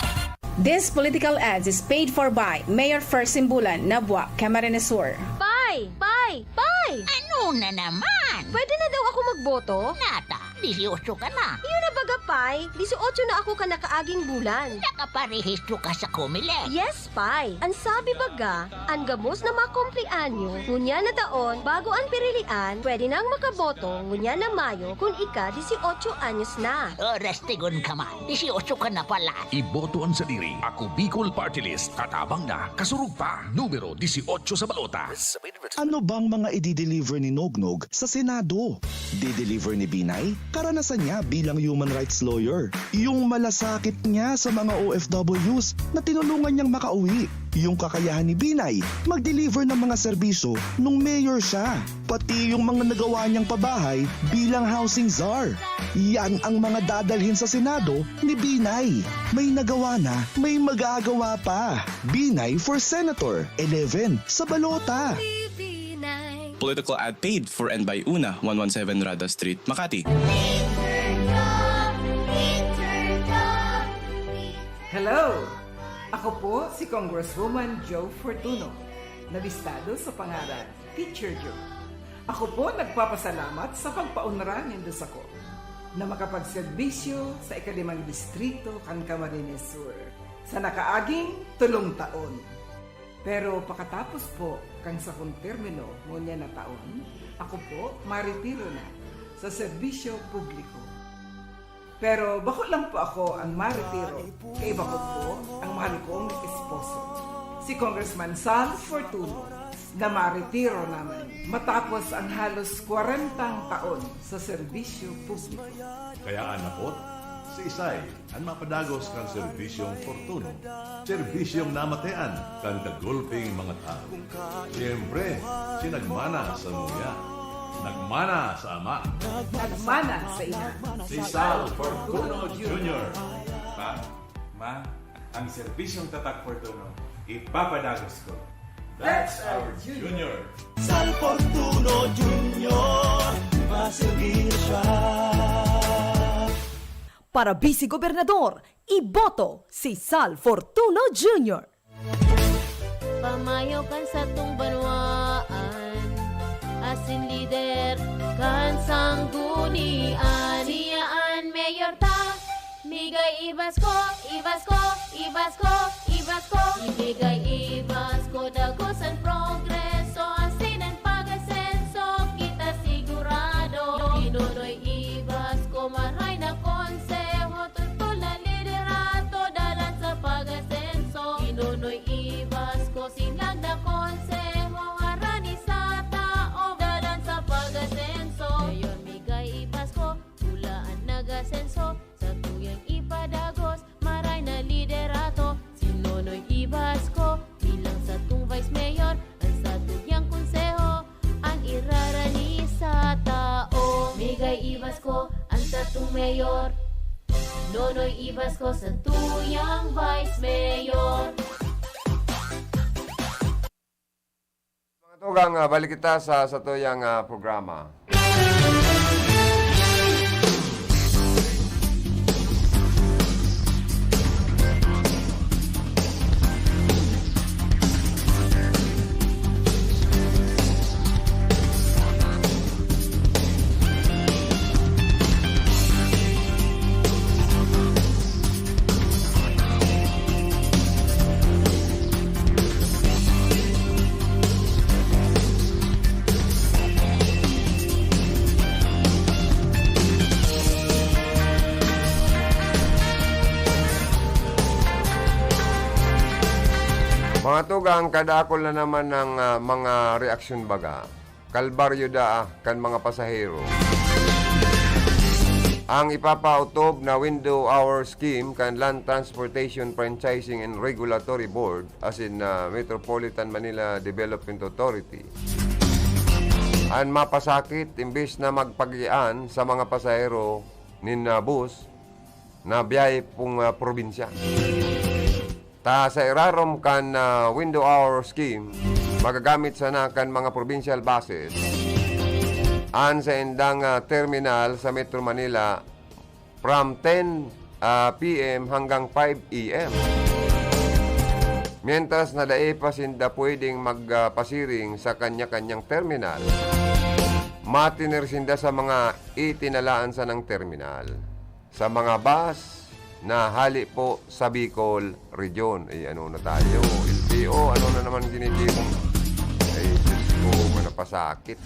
This political ads is paid for by Mayor Fer Simbulan, Nabua, Camarines Sur. Pay! Pay! Pay! Ano na naman? Pwede na daw ako magboto? Nata, dieciocho ka na. Iyo na baga, Pay. Dieciocho na ako kan nakaaging bulan. Nakaparehistro ka sa Comelec? Yes, Pay. An sabi baga, an gabos na makumpleanyo, ngunyan na taon, bago an pirilian, pwede nang makaboto, ngunyan na Mayo, kun ika dieciocho anyos na. Oras tigon ka man, dieciocho ka na pala. Iboto an sadiri. Ako Bicol Party List. Katabang na, kasurog pa. Numero dieciocho sa balota. Ano bang mga i-deliver ni Nognog sa Senado? Di-deliver ni Binay? Karanasan niya bilang human rights lawyer. Yung malasakit niya sa mga O F Ws na tinulungan niyang makauwi. Yung kakayahan ni Binay mag-deliver ng mga serbisyo nung mayor siya. Pati yung mga nagawa niyang pabahay bilang housing czar. Yan ang mga dadalhin sa Senado ni Binay. May nagawa na, may magagawa pa. Binay for Senator, eleven, sa balota. Political ad paid for and by Una, one one seven Rada Street, Makati. Hello! Ako po si Congresswoman Jo Fortuno, na listado sa pangaran Teacher Jo. Ako po nagpapasalamat sa pagpaunra nindo sako na makapagserbisyo sa ikalimang distrito kan Camarines Sur sa nakaaging tolong taon. Pero pakatapos po, Kan sakong termino ngunyan na taon, ako po maretiro na sa serbisyo publiko. Pero bako lang po ako ang maretiro, kaiba ko po ang mahal kong esposo, si Congressman Sal Fortuno, na maretiro naman matapos ang halos kwarentang taon sa serbisyo publiko. Kaya an apot, siisay an mapadagos kan serbisyong Fortuno, serbisyong namatean kan dagulping mga tawo. Siyempre, si nagmana sa nguya, nagmana sa ama, nagmana sa ina, si Sal Fortuno Junior. Pa, ma, ang serbisyong tatak Fortuno, ipapadagos ko. That's our Junior. Sal Fortuno Junior, maserbisyar. Para Vice Gobernador, iboto si Sal Fortuno Junior. Pamayo kan satong banwaan, asin lider kan sanggunian. Siya an mayor ta, migay i-basko, i-basko, i-basko, i-basko. Ibigay i-basko, dagos an progreso, asin an pag-asenso, kita sigurado. Kinonoy i-basko, maray na konseho, totol na liderato, dalan sa pag-asenso. Kinonoy i-basko, sinag na konseho, harani sa tawo, dalan sa pag-asenso. Mayor, migay i-basko, pula an nag-asenso, satuyang ipadagos, maray na liderato. Si Nonoy i-basko, bilang satong vice mayor, an satuyang konseho, an irarani sa tawo. Migay i-basko, an satong mayor. Nonoy i-basko, satuyang vice mayor. Mga tugang, ah, balik kita sa satuyang, ah, programa. Mga tugang, kadakol na naman ng, ah, mga reaksyon baga. Kalbaryo daa kan mga pasahero. Ang ipapaotob na window hour scheme kan Land Transportation Franchising and Regulatory Board, asin, ah, Metropolitan Manila Development Authority, an mapasakit imbes na magpagian sa mga pasahero nin, ah, bus na biyahe pong, ah, probinsya. Ta sa irarom kan, ah, window hour scheme, magagamit sana kan mga provincial buses an saindang, ah, terminal sa Metro Manila from ten, ah, P M hanggang five A M. Mientras na dai pa sinda pwedeng mag, ah, pasiring sa kanya-kanyang terminal, matiner sinda sa mga itinalaan sanang terminal. Sa mga bus na hali po sa Bicol Region. Ay, ano na tayo? L T O, ano na naman ginigimong? Ay, Diyos ko, manapasakit.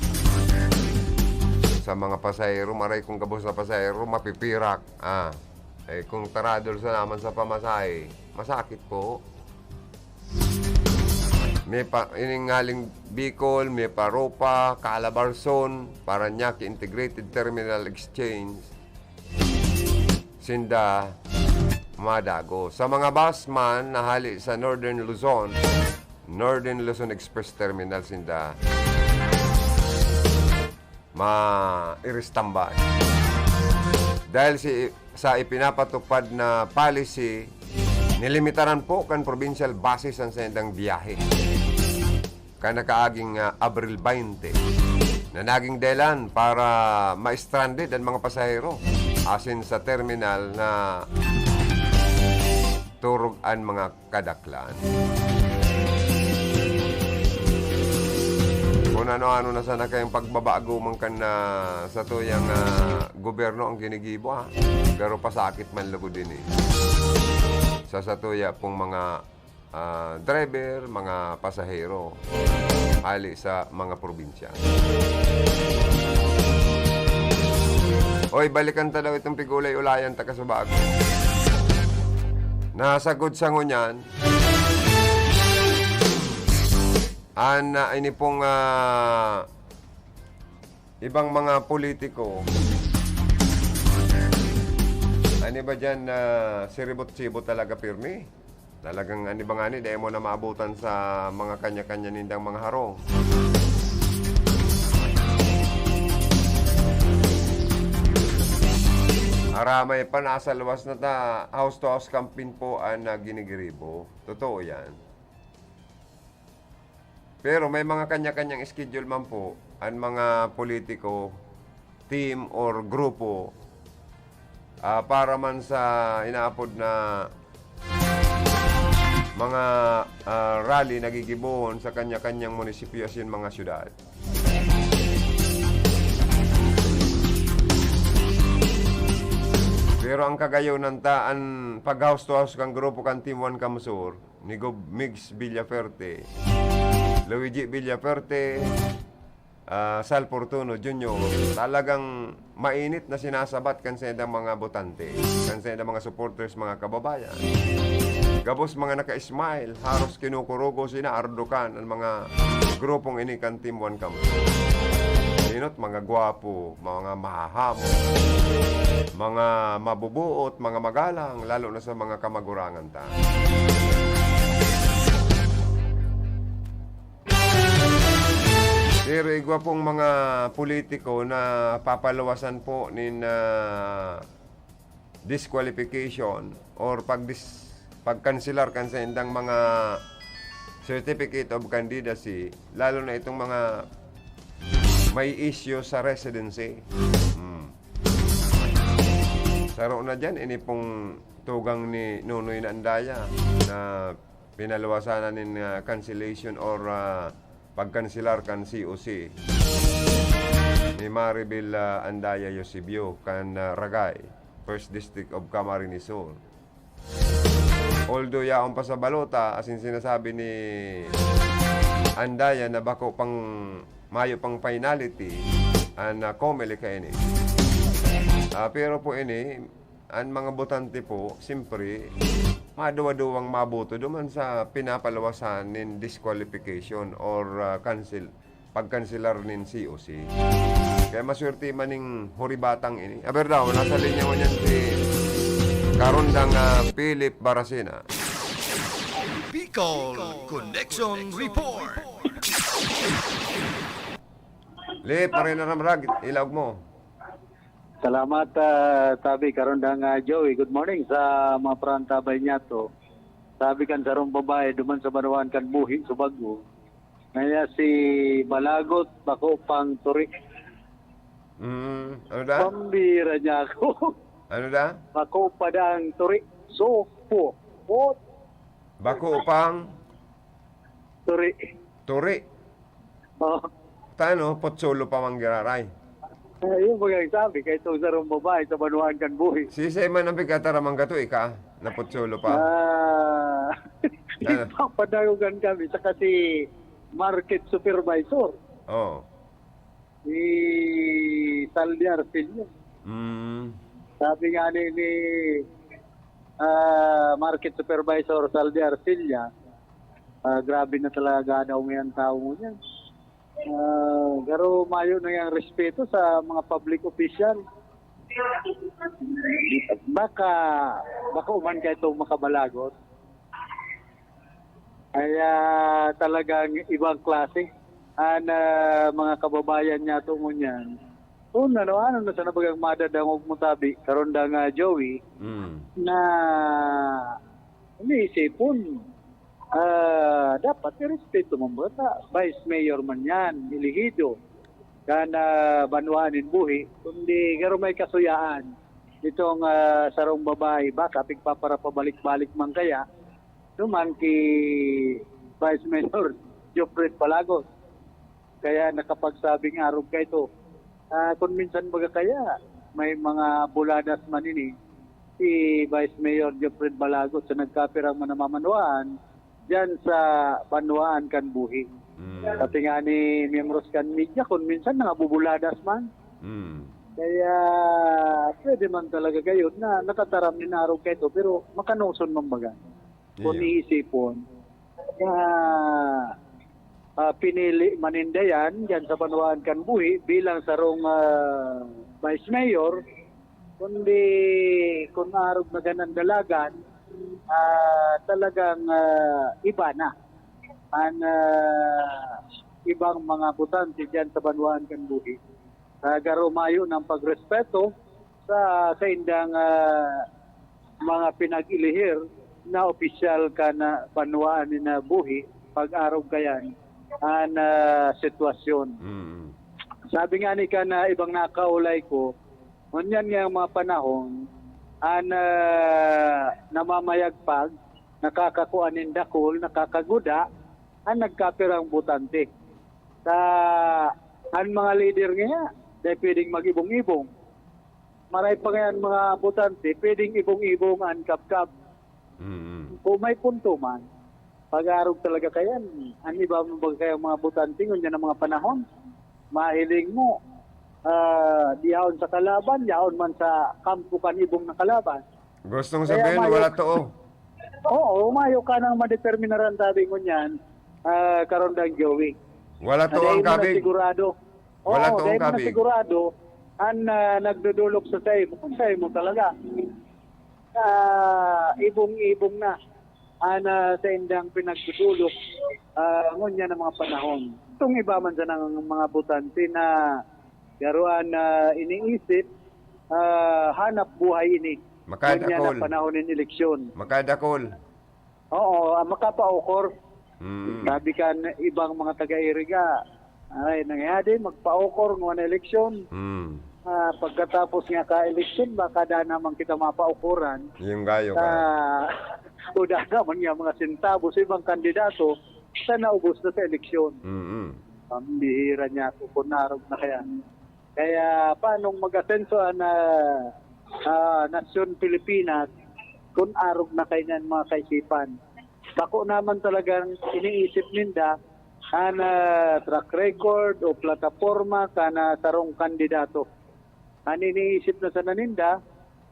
Sa mga pasahero, maray kung gabos na pasahero, mapipirak. Ah, eh, kung taradol sa naman sa pamasahe, masakit po. May pa, ining ngaling Bicol, may pa Ropa, Calabarzon, Parañaque Integrated Terminal Exchange, sinda madago. Sa mga bus man na hali sa Northern Luzon, Northern Luzon Express Terminal sinda mairistambay. Dahil si, sa ipinapatupad na policy, nilimitaran po kan provincial buses ang saindang biyahe. Kan nakaaging, ah, Abril baynte, na naging dahilan para ma-stranded ang mga pasahero asin sa terminal na turog an mga kadaklan. Kung ano-ano na sana kayong pagbabago man kan, ah, satuyang, ah, gobyerno ang ginigibo, ha? Pero pasakit man lugod ini. Sa satuya pong mga ah, driver, mga pasahero, hali sa mga probinsya. Oy, balikan ta daw itong pigulay-ulayan ta kasubago. Nasagod sa ngunyan, an, ah, ini pong, ah, ibang mga politiko, ano ba dyan, ah, siribot-sibot talaga pirmi? Talagang ano ba ngani, dai mo na maabutan sa mga kanya-kanya nindang mga harong. Aramay pa, nasa luwas na ta, house to house campaign po ang, ah, ginigiribo. Totoo yan. Pero may mga kanya-kanyang schedule man po ang mga politiko, team or grupo, ah, para man sa inaapod na mga, ah, rally na gigibohon sa kanya-kanyang munisipyo asin mga syudad. Pero ang kagayonan ta, an pag-house to house kan grupo kan Team One Kamsur, ni Gob Migs Villafuerte, Luigi Villafuerte, ah, Sal Fortuno Junior, talagang mainit na sinasabat kan saindang mga botante, kan saindang mga supporters, mga kababayan. Gabos mga naka-smile, haros kinukurugo, sinaardukan an mga grupong ini kan Team One Kamsur. Inot, mga gwapo, mga mahahamot, mga mabubuot, mga magalang, lalo na sa mga kamagurangan ta. Pero igwa pong mga politiko na papaluwasan po nin, ah, disqualification or pagdis-, pagkanselar kan saindang mga certificate of candidacy, lalo na itong mga may issue sa residency. Hmm. Saro na dyan, ini pong tugang ni Nonoy na Andaya na pinaluwasan na nin, ah, cancellation or, ah, pagkanselar kan C O C ni Maribel, ah, Andaya Eusebio kan, ah, Ragay, First District of Camarines Sur. Although yaon pa sa balota, asin sinasabi ni Andaya na bako pang, mayo pang finality an, ah, Comelec kaini. Ah, pero po ini, an mga botante po, siyempre, maduwa-duwang maboto duman sa pinapaluwasan nin disqualification or, ah, cancel, pagkanselar nin C O C. Kaya maswerte man ning huribatang ini. Aber daw, nasa linya mo niyan si Karondang, ah, Philip Baracena. Bicol Connection Report. Lip, pare na ramrag, ilaog mo. Salamat, ah, Tabi. Karondang, ah, Joey, good morning sa mga parantabay niya to. Sabi kan sarong babae, duman sa banwaan kan Buhi, Subago, kaya si Balagot, bako pang turi. Mm, ano da? Pambira niya ako. Ano da? Bako pa daang turi. So, po. Po. Bako pang? Turi. Turi. Oh. Tano, potsolo pa man giraray. Eh, yung mga sabi, kay itong sarong babae sa banwaan kan Buhi. Sisay man ang pagkataramang gato, ika, na potsolo pa? Ah, Ano? Ipapadayogan kami, saka si market supervisor. Oo. Si Saldi Arcilla. Mm. Sabi nga ni, ni, ah, market supervisor Saldi Arcilla, ah, grabe na talaga daw ngayon tao mo yan. Ah, pero mayo na yung respeto sa mga public official. Baka, baka uman kayo itong makabalagot. Kaya talagang ibang klase an, ah, mga kababayan niya tungo niyan. Kung ano, ano na sana bagang madadangog mo tabi, karon da nga, Joey, Mm. na iniisipon, ah, dapat irespeto mo ba ta? Vice mayor man yan, elehido, kan, ah, banwaan nin Buhi, kundi garo may kasuyaan itong, ah, sarong babae, baka pigpaparapabalik-balik man kaya, duman ki Vice Mayor Jopred Balagos. Kaya nakapagsabing arog ka ito. Ah, kung minsan baga kaya, may mga buladas man ini, si Vice Mayor Jopred Balagos sa nagkapirang manamamanwaan, diyan sa banwaan kan buhi. Mm. Pati nga ni miyembros kan media, kung minsan nangabubuladas man. Mm. Kaya pwede man talaga gayon na nakataram nin arog kaito, pero makanoson man baga. Kung Iyo. iisipon, na, ah, pinili man ninda yan diyan sa banwaan kan buhi bilang sarong, ah, vice mayor, kundi kun arog na kan an dalagan, ah, talagang, ah, iba na an, ah, ibang mga botante diyan sa banwaan kan buhi. Ah, garo mayo ng pagrespeto sa saindang, ah, mga pinag-ilihir na opisyal kan banwaan nin buhi, pag-arog kayan an, ah, sitwasyon. Mm. Sabi nga ni kan, ah, ibang nakaulay ko, ngunyan nga mga panahon, an, ah, namamayagpag, nakakakua nin dakul, nakakaguda, an nagkapirang botante. Sa, an mga lider ngaya, dai pwedeng mag-ibong-ibong. Maray pa ngayan mga botante, pwedeng ibong-ibong an kabkab. Mm. Kung may punto man, pag-arog talaga kayan, an iba man baga kayang mga botante, ngunyan na mga panahon, mahiling mo, ah, di yaon sa kalaban, yaon man sa kampo kan ibong na kalaban. Gustong Kaya sabihin, mayo wala too. Oo, mayo ka nang madeterminaran, sabi ngunyan, ah, Karondang Joey. Wala Na too dai ang mo na kabig. sigurado. Wala Oo, too ang dai mo na kabig. sigurado an, ah, nagdudulok sa saimo, kung saimo talaga. Ah, ibong-ibong na an, ah, saindang pinagdudulok, ah, ngunyan na mga panahon. Itong iba man sanang mga botante na garo an, ah, iniisip, ah, hanap buhay ini. Makadakol. Ngunyan na panahon nin eleksyon. Makadakol. Oo, ah, makapaokor. Mm. Sabi kan ibang mga taga-Iriga, "Ay, nangyari, magpaokor, ngona eleksyon." Mm. Ah, pagkatapos nga ka-eleksyon, baka da naman kita mapaukoran. Yung gayo Sa, ka. o da naman nga mga sentabo sa ibang kandidato sa naubos na sa eleksyon. Mm. Pambihira niya ako kung narog na kaya. Kaya paanong mag-asenso an, ah, ah, nasyon Pilipinas kun arog na kaiyan mga kaisipan? Bako naman talagang iniisip ninda an, ah, track record o plataporma kan, ah, sarong kandidato. An iniisip na sana ninda,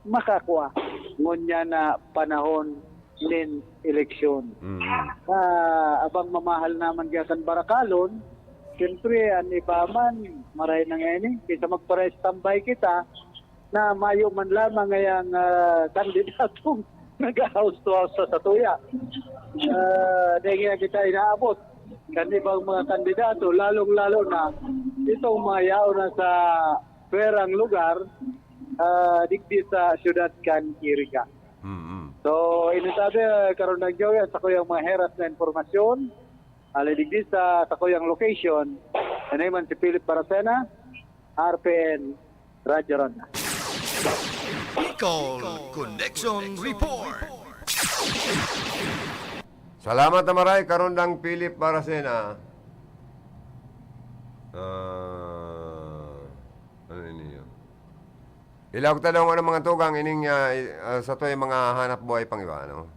makakua ngunyan na panahon nin eleksyon. Mm. Ah, abang mamahal naman kaya kan barakalon, siyempre, an iba man, maray na nga ini, kaysa magpara-standby kita, na mayo man lamang ngayang, ah, kandidatong nag-house to house sa satuya. Ah, dahil nga kita inaabot kan ibang mga kandidato, lalong-lalo na itong mga yaon na sa pwerang lugar, ah, digdi sa siyudad kan Iriga. Mm-mm. So, ini sabi, ah, karon lang, Joey, sa kuyang mga heras na impormasyon, ali digdi sa, sa kuyang location, anay man si Philip Baracena, R P N, Radyo Ronda. Bicol Connection Report. Salamat na maray, Karondang Philip Baracena. Ah, ano ini yun? Ilaog ta daw ng mga tugang ining, ah, i-, ah, sa to'y mga hanap buhay pang iba, ano?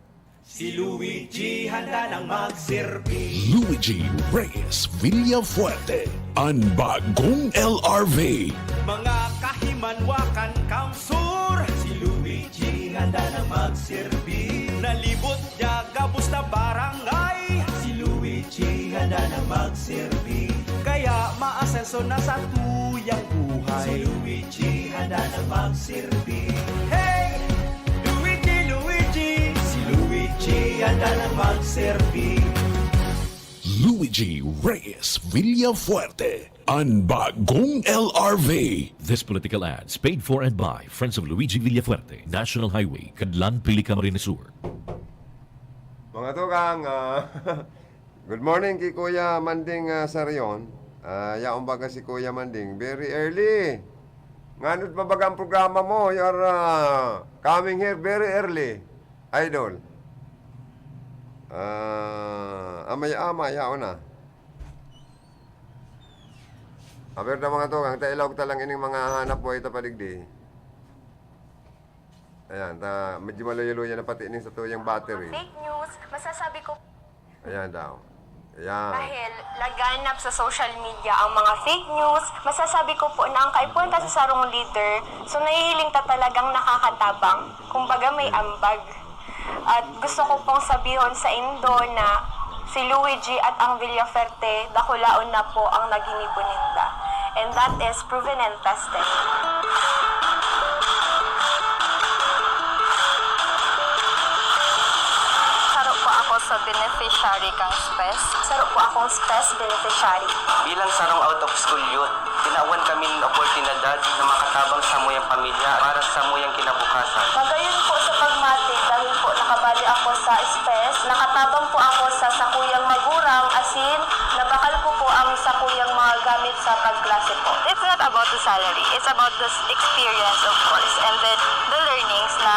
Si Luigi handa nang magserbi. Luigi Reyes Villafuerte, an bagong L R V. Mga kahimanwakan kang sur. Si Luigi handa nang magserbi. Nalibot niya gabos na barangay. Si Luigi handa nang magserbi. Kaya maasenso na sa tuyang buhay. Si Luigi handa nang magserbi. Hey! Luigi, Luigi! Si Luigi handa nang magserbi. Luigi Reyes Villafuerte, an bagong L R V. This political ads paid for and by Friends of Luigi Villafuerte, National Highway, Cadlan, Pili, Camarines Sur. Mga tugang, ah, good morning ki Kuya Manding, ah, Sarion. Ah, yaon baga si Kuya Manding. Very early. Nganod pa baga ang programa mo? You're, ah, coming here very early, idol. Ah, amay-amay, yaon na. Aber na mga tugang, ta ilaog ta lang ining mga hanap buhay ta padigdi. Ayan, ta, medyo maluya-luya na pati ining sa tuyang battery. Fake news, masasabi ko Ayan daw. Ayan. Dahil laganap sa social media ang mga fake news, masasabi ko po na ang kaipuhan ta sa sarong leader, so nahihiling ta talagang nakakatabang. Kumbaga may ambag. At gusto ko pong sabihon sa indo na si Luigi at ang Villafuerte, dakulaon na po ang naginibo ninda. And that is proven and tested. Saro po ako sa beneficiary kang SPES. Saro po akong SPES beneficiary. Bilang sarong out-of-school youth, tinawan kami nin oportunidad na makatabang sa samuyang pamilya para sa samuyang kinabukasan. Magayon po sa pagmatik, dahil po nakabali ako sa SPES, nakatabang po ako sa sakuyang magurang, asin nabakal ko po ang sakuyang mga gamit sa pagklase po. It's not about the salary, it's about the s- experience, of course, and then the learnings na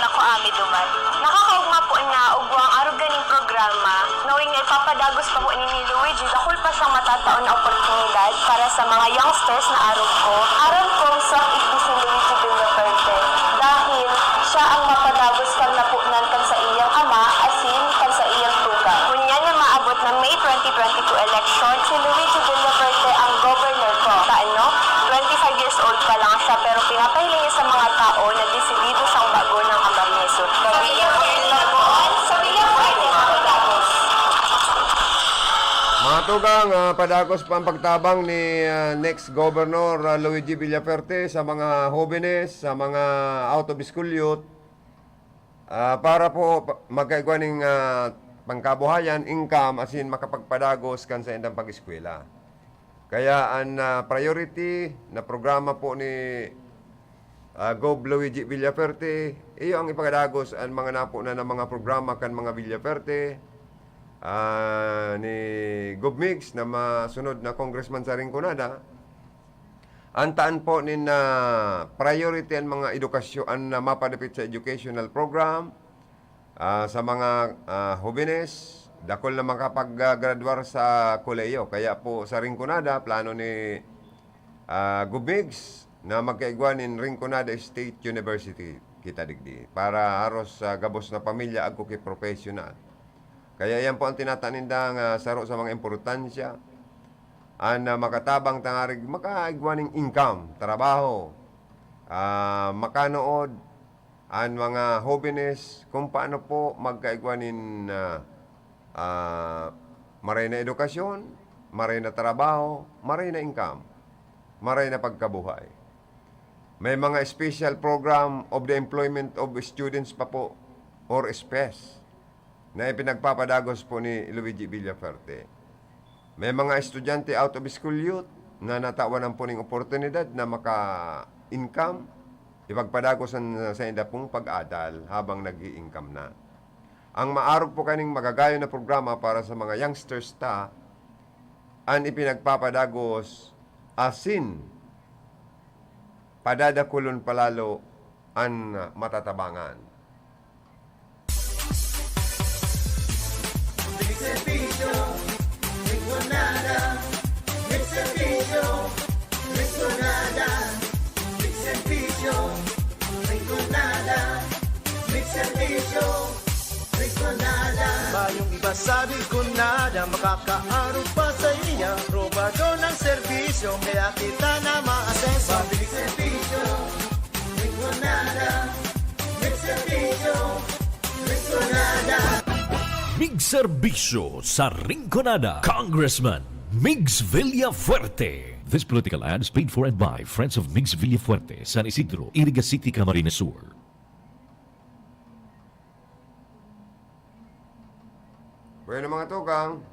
nakuha mi duman. Nakakaugma po na ugwang arog ganing programa, knowing na ipapadagos pa po ni, ni Luigi, dakul pa siyang matataon na oportunidad para sa mga youngsters na arog ko. Aram kong swak igdi si Luigi Villafuerte dahil siya ang mapadagos kan naponan kan saiyang ama asin kan saiyang tugang. Ngunyan na maabot na May twenty twenty-two election, si Luigi Villafuerte ang governor ko. Sa ano? Twenty-five years old pa lang siya, pero pinapahiling niya sa mga tao na desidido siyang bago ng Camarines Sur. Sa Villafuerte na po, sa Villafuerte na po tapos. Mga tugang, ah, padagos pa ang pagtabang ni ah, next Governor ah, Luigi Villafuerte sa mga hobenes, sa mga out-of-school youth, ah, para po pa- magkaigwa ning ah, pangkabuhayan, income, asin makapagpadagos kan saindang pag-eskwela. Kaya an ah, priority na programa po ni ah, Gov Luigi Villafuerte, iyo ang ipagadagos an mga napo na ng mga programa kan mga Villafuerte, ah, ni Gov Migs na masunod na congressman sa Rinconada. An taan po nin ah, priority an mga edukasyon, an ah, mapadapit sa educational program, ah, sa mga ah, hobenes, dakul na makapag-graduar sa kolehiyo. Kaya po sa Rinconada, plano ni ah, Gov Migs na magkaigwa nin Rinconada State University kita digdi para haros sa gabos na pamilya agko ki professional. Kaya yan po ang tinataninda nga saro sa mga importansya, an ah, makatabang tangarig makaigwa ning income, trabaho, ah, makanood, an mga hobenes kung paano po magkaigwa nin ah, ah, maray na edukasyon, maray na trabaho, maray na income, maray na pagkabuhay. May mga special program of the employment of students pa po or SPES na ipinagpapadagos po ni Luigi Villafuerte. May mga estudyante out of school youth na natawan ang puning oportunidad na maka-income, ipagpadagos ang sainda pong pag-adal habang nag-i-income na. Ang maarog po kaning magagayon na programa para sa mga youngsters ta, an ipinagpapadagos asin padadakulon palalo an matatabangan. Big Servisyo, Rinconada. Big Servisyo, Rinconada. Big Servisyo, Rinconada. Big Servisyo, Rinconada. Mayong iba sa Rinconada, makakaarog pa sa iya. Robado ng serbisyo, kaya kita na maasenso. Big Servisyo, Rinconada. Big Servisyo, Rinconada. Mig Serbisyo sa Rinconada, Congressman Migs Villafuerte. This political ad is paid for and by Friends of Migs Villafuerte, San Isidro, Iriga City, Camarines Sur. Bueno, mga tukang,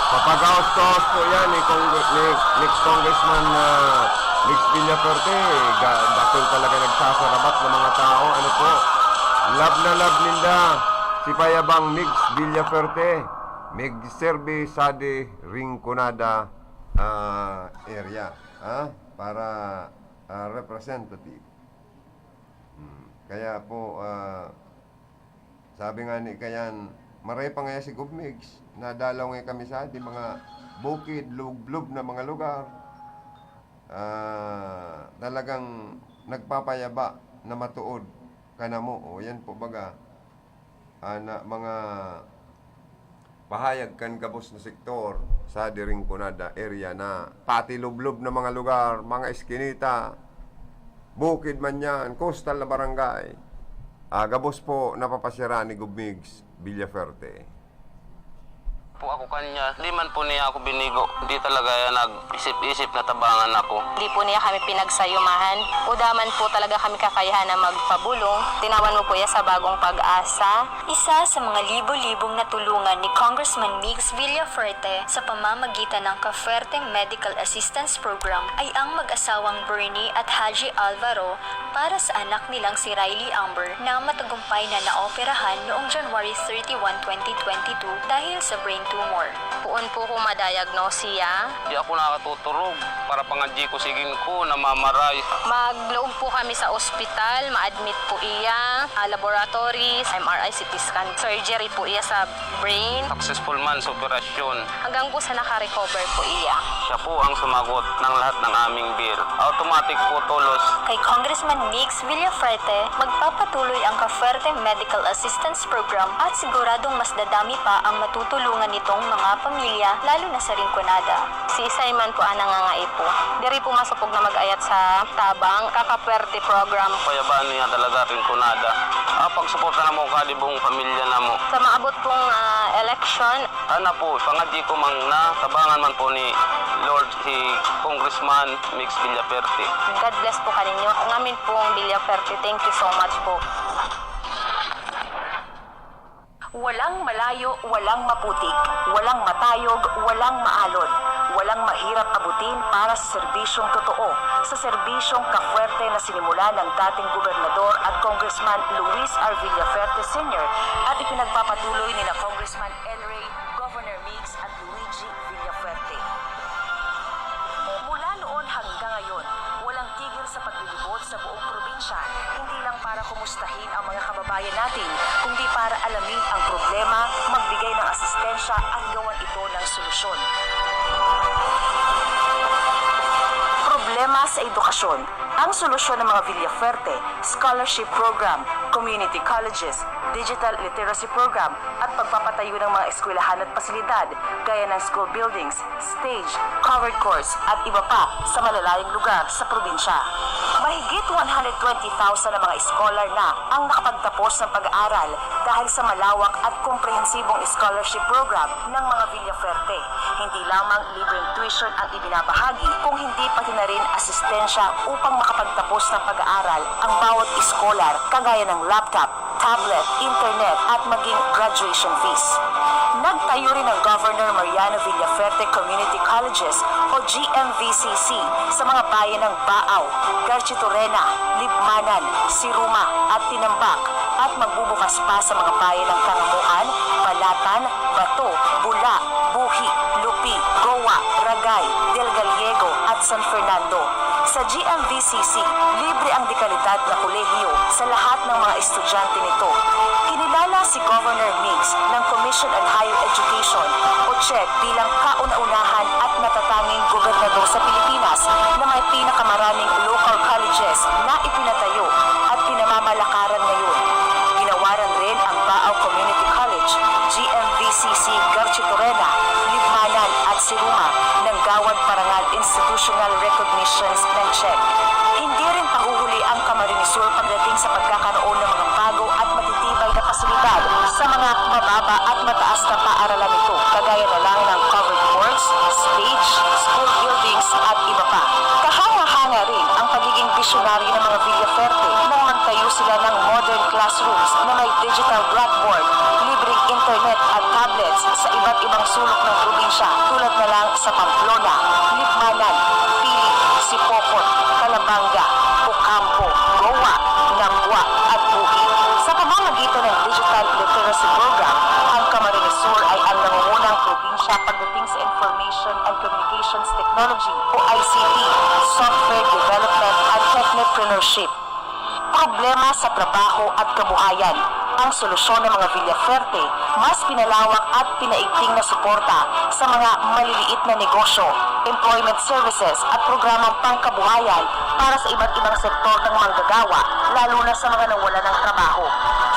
Papagaos-gaos po yan ni Cong- ni, ni Congressman ah, Mix Villafuerte. Ga- dakul talaga nagsasarabat ng mga tao. Ano po? Love na love ninda si Payabang Mix Villafuerte. Mig serbi sa de Rinconada ah, area. Ah, para ah, representative. Hmm. Kaya po, ah, sabi nga ni Kayan, Maray pa ngaya si Gov Migs, nadalaw ngaya kami sa di mga bukid, lublob na mga lugar. Ah, talagang nagpapayaba na matuod kanamo. O, yan po baga, ana, mga pahayag kan gabos na sektor sa diring Conada area na pati lublob na mga lugar, mga eskinita, bukid man yan, coastal na barangay, ah, gabos po napapasyara ni Gov Migs Villafuerte. Po ako kanya, di man po niya ako binigo. Di talaga yan nag-isip-isip na tabangan ako. Di po niya kami pinagsayumahan. Uda man po talaga kami kakayahan na magpabulong. Tinawan mo po iya sa bagong pag-asa. Isa sa mga libo-libong natulungan ni Congressman Migs Villafuerte sa pamamagitan ng Kafuerte Medical Assistance Program ay ang mag-asawang Bernie at Haji Alvaro para sa anak nilang si Riley Amber na matagumpay na naoperahan noong January thirty-one, twenty twenty-two dahil sa brain tumor. Poon po ko madayagnos siya. Di ako nakatuturog para pangadji ko sigin ko namamaray. Maglaog po kami sa ospital, ma-admit po iya, ah, laboratories, M R I, C T scan, surgery po iya sa brain. Successful man sa operasyon. Hanggang po sa naka-recover po iya. Siya po ang sumagot ng lahat ng aming bill. Automatic po tulos. Kay Congressman Migs Villafuerte, magpapatuloy ang Kafuerte Medical Assistance Program at siguradong mas dadami pa ang matutulungan nitong mga pamilya, lalo na sa Rinconada. Si Isay man po ang nangangaipo. Diri po masupog na mag-ayat sa tabang Kakafuerte Program. Payabaan niya talaga Rinconada. Ah, pagsuporta na mo kadi buong pamilya na mo. Sa maabot pong, ah, eleksyon. Sana po, pangadji ko mang na tabangan man po ni Lord si Congressman Migs Villafuerte. God bless po kaninyo. Ngamin pong Villafuerte, thank you so much po. Walang malayo, walang maputik, walang matayog, walang maalon, walang mahirap abutin para sa serbisyong totoo, sa serbisyong Kafuerte na sinimulan ng dating gobernador at Congressman Luis R. Villafuerte Senior at ipinagpapatuloy ni na Congressman El Rey, Governor Migs at Luigi Villafuerte. Mula noon hanggang ngayon, walang tigil sa paglilibot sa buong probinsya, hindi lang para kumustahin ang mga kababayan natin, kundi para alamin ang problema, magbigay ng asistensya at gawan ito ng solusyon. Problema sa edukasyon. Ang solusyon ng mga Villafuerte, scholarship program, community colleges, digital literacy program, at pagpapatayo ng mga eskwelahan at pasilidad gaya ng school buildings, stage, covered courts, at iba pa sa malalayong lugar sa probinsya. Mahigit one hundred twenty thousand na mga scholar na ang nakapagtapos ng pag-aaral dahil sa malawak at komprehensibong scholarship program ng mga Villafuerte. Hindi lamang libreng tuition ang ibinabahagi, kung hindi pati na rin asistensya upang makapagtapos ng pag-aaral ang bawat scholar, kagaya ng laptop, tablet, internet, at maging graduation fees. Nagtayo rin ang Governor Mariano Villafuerte Community Colleges o G M V C C sa mga bayan ng Baao, Garchitorena, Libmanan, Siruma, at Tinambac, at magbubukas pa sa mga bayan ng Kangamuan, Balatan, Bato, Bula, Buhi, Lupi, Goa, Ragay, Del Gallego, at San Fernando. Sa G M V C C, libre ang dekalidad na kolehiyo sa lahat ng mga estudyante nito. Kinilala si Governor Migs ng Commission on Higher Education o CHED bilang kauna-unahan at natatanging gobernador sa Pilipinas na may pinakamaraming local colleges na ipinatayo at pinamamalakaran ngayon. Ginawaran rin ang Baao Community College, G M V C C, Garchitorena, Libmanan at Siruma ng Gawad Parangal Institutional Recognitions ng CHED. Hindi rin pahuhuli ang Camarines Sur pagdating sa pagkakaroon ng mga bago at matitibay na pasilidad sa mga mababa at mataas na paaralan nito, kagaya na lang ng covered courts, stage, school buildings, at iba pa. Kahanga-hanga rin ang pagiging visionary ng mga Villafuerte nang magtayo sila ng modern classrooms na may digital blackboard, libreng internet at tablets sa iba't ibang sulok ng probinsya, tulad na lang sa Pamplona, Libmanan, Pili, Sipocot, Calabanga, Ocampo, Goa, Nabua, at Buhi. Sa pamamagitan ng Digital Literacy Program, ang Camarines Sur ay ang nangungunang probinsya pagdating sa Information and Communications Technology o I C T, Software Development at Technipreneurship. Problema sa trabaho at kabuhayan. Ang solusyon ng mga Villaferte, mas pinalawak at pinaigting na suporta sa mga maliliit na negosyo, employment services at programang pangkabuhayan para sa iba't ibang sektor ng manggagawa, lalo na sa mga nawalan ng trabaho.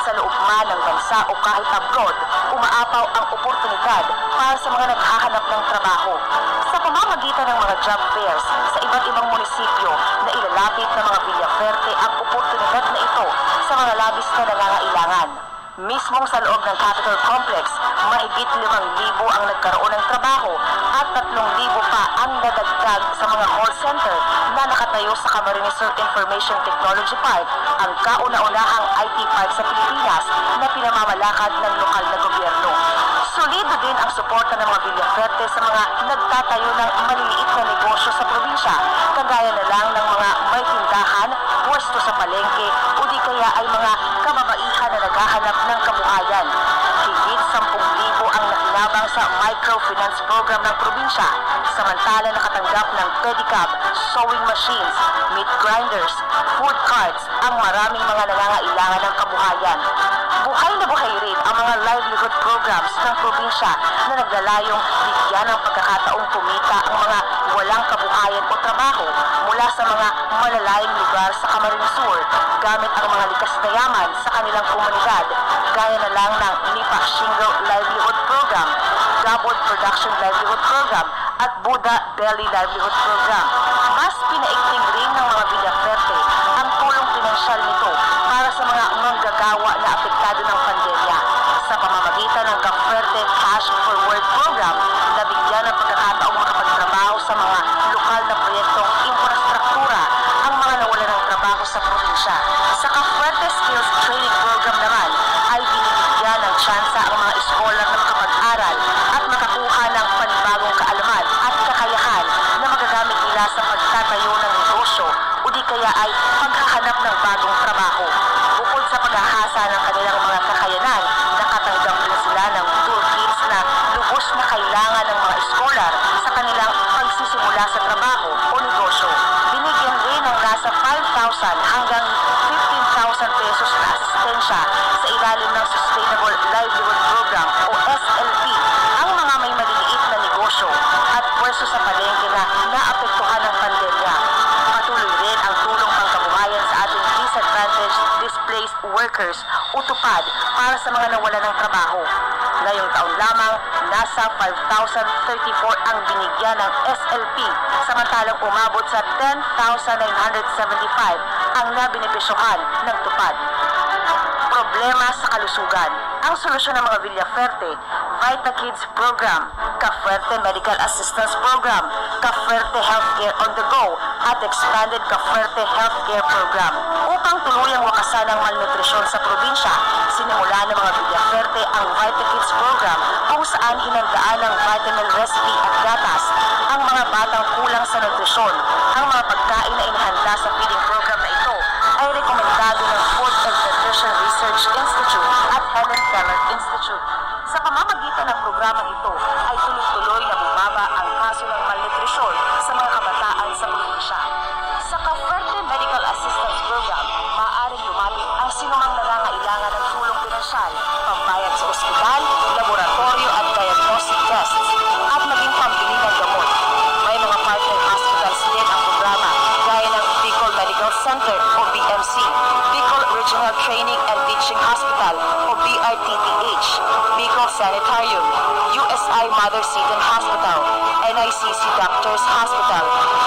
Sa loob man ng bansa o kahit abroad, umaapaw ang oportunidad para sa mga naghahanap ng trabaho. Sa pamamagitan ng mga job fairs sa iba't ibang munisipyo, nailalapit ng mga Villaferte ang oportunidad na ito sa mga labis na nangangailangan. Mismong sa loob ng Capitol Complex, mahigit limang libo ang nagkaroon ng trabaho at tatlong libo pa ang nadagdag sa mga call center na nakatayo sa Camarines Sur Information Technology Park, ang kauna-unahang I T park sa Pilipinas na pinamamalakad ng lokal na gobyerno. Solido din ang suporta ng mga Villaferte sa mga nagtatayo ng maliliit na negosyo sa probinsya, kagaya na lang ng mga may tindahan, pwesto sa palengke, o di kaya ay mga kababaihan na naghahanap ng kabuhayan. Higit sampung libo ang nakinabang sa microfinance program ng probinsya, samantala nakatanggap ng pedicab, sewing machines, meat grinders, food carts ang maraming mga nangangailangan ng kabuhayan. Buhay na buhay rin ang mga livelihood programs ng probinsya na naglalayong bigyan ng pagkakataong kumita ang mga walang kabuhayan o trabaho mula sa mga malalayong lugar sa Camarines Sur gamit ang mga likas na yaman sa kanilang komunidad, gaya na lang ng Nipa Shingle Livelihood Program, Gabod Production Livelihood Program, at Buda Belly Livelihood Program. Mas pinaigting rin ng mga Villaferte ang tulong pinansyal nito para sa mga manggagawa na apektado ng pandemya. Sa pamamagitan ng Caferte Cash for Work Program, nabigyan ng pagkakataong makapagtrabaho sa mga lokal na proyektong infrastruktura ang mga nawalan ng trabaho sa probinsya. Sa Caferte Skills Training Program naman, ay binibigyan ng tsansa ang mga eskolar na makapag-aral at makakuha ng panibagong kaalaman at kakayahan na magagamit nila sa pagtatayo ng negosyo o di kaya ay paghahanap ng bagong trabaho. Bukod sa paghahasa ng kanilang mga kakayanan, nakatanggap rin sila ng toolkits na lubos na kailangan ng mga eskolar sa kanilang pagsisimula sa trabaho o negosyo. Binigyan rin ng nasa five thousand hanggang fifteen thousand pesos na asistensya sa ilalim ng Sustainable Livelihood Program o S L P ang mga may maliliit na negosyo at pwesto sa palengke na naapektuhan ng pandemya. Patuloy rin ang tulong pangkabuhayan sa ating disadvantaged displaced workers o TUPAD para sa mga nawalan ng trabaho. Ngayong taon lamang, nasa five thousand thirty-four ang binigyan ng S L P, samantalang umabot sa ten thousand nine hundred seventy-five ang nabenepisyohan ng TUPAD. Problema sa kalusugan. Ang solusyon ng mga Villaferte, Vita Kids Program, Caferte Medical Assistance Program, Caferte Healthcare on the Go, at Expanded Caferte Healthcare Program. Upang tuluyang wakasan ang malnutrisyon sa probinsya, sinimulan ng mga Villaferte ang Vita Kids Program, kung saan hinandaan ng vitamin recipe at gatas ang mga batang kulang sa nutrisyon. Ang mga pagkain na inihanda sa feeding program na ito ay rekomendado ng Food and Nutrition Research Institute at Helen Keller Institute. Sa pamamagitan ng programang ito ay tuloy-tuloy na bumaba ang kaso ng malnutrisyon sa mga kabataan sa probinsya. Sa Caferte Medical Assistance Program, maaaring lumapit ang sinumang nangangailangan ng tulong pinansyal, pambayad sa ospital, laboratorio at diagnostic tests, at maging pambili ng gamot. May mga partner hospitals din ang programa, gaya ng Bicol Medical Center o B M C, Bicol Regional Training and Teaching Hospital o B R T T H, Bicol Sanitarium, U S I Mother Seton Hospital, N I C C Doctors Hospital,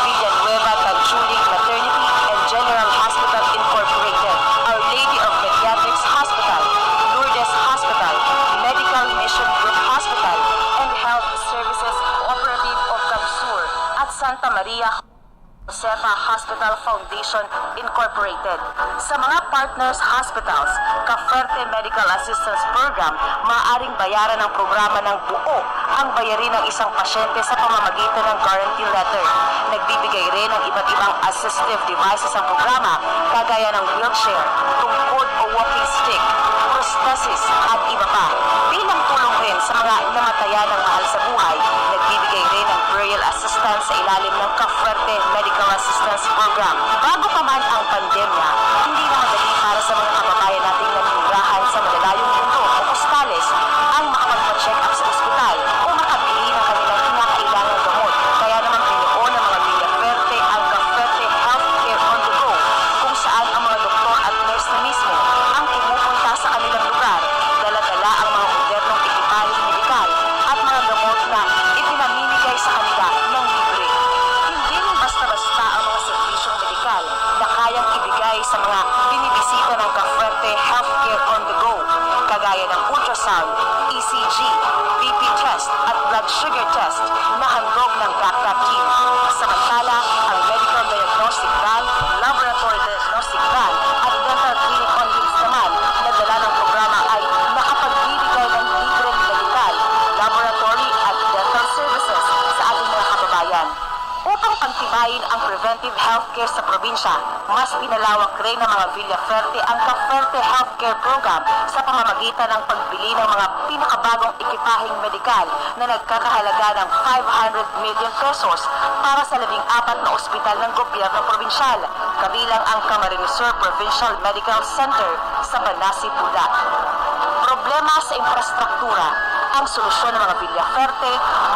Villanueva Tanchuli Maternity and General Hospital Incorporated, Our Lady of Pediatrics Hospital, Lourdes Hospital, Medical Mission Group Hospital, and Health Services Cooperative of CamSur at Santa Maria Josefa Hospital Foundation Incorporated. Sa mga partners hospitals, Caferte Medical Assistance Program, maaaring bayaran ng programa ng buo ang bayarin ng isang pasyente sa pamamagitan ng guarantee letter. Nagbibigay rin ng iba't ibang assistive devices ang programa, kagaya ng wheelchair, tungkod o walking stick, prosthesis, at iba pa. Bilang tulong rin sa mga namatayan ng mahal sa buhay, nagbibigay rin ng burial assistance sa ilalim ng Caferte Medical Assistance Program. Bago pa man ang pandemya, hindi na madali para sa mga kababayan nating naninilahan sa malala sa mga binibisita ng Caferte Healthcare on the Go, kagaya ng ultrasound, E C G, B P test at blood sugar test na handog ng Backpack Team. Samantala, ang medical diagnostic van, laboratory diagnostic van at dental clinic on wheels naman na dala ng programa ay nakapagbibigay ng libreng medical, laboratory at dental services sa ating mga kababayan. Upang pagtibayin ang preventive healthcare sa probinsya, mas pinalawak rin ng mga Villaferte ang Caferte Healthcare Program sa pamamagitan ng pagbili ng mga pinakabagong ekipaheng medikal na nagkakahalaga ng five hundred million pesos para sa labing apat na ospital ng gobyerno probinsyal, kabilang ang Camarines Sur Provincial Medical Center sa Banasi, Buda. Problema sa infrastruktura. Ang solusyon ng mga Villaferte,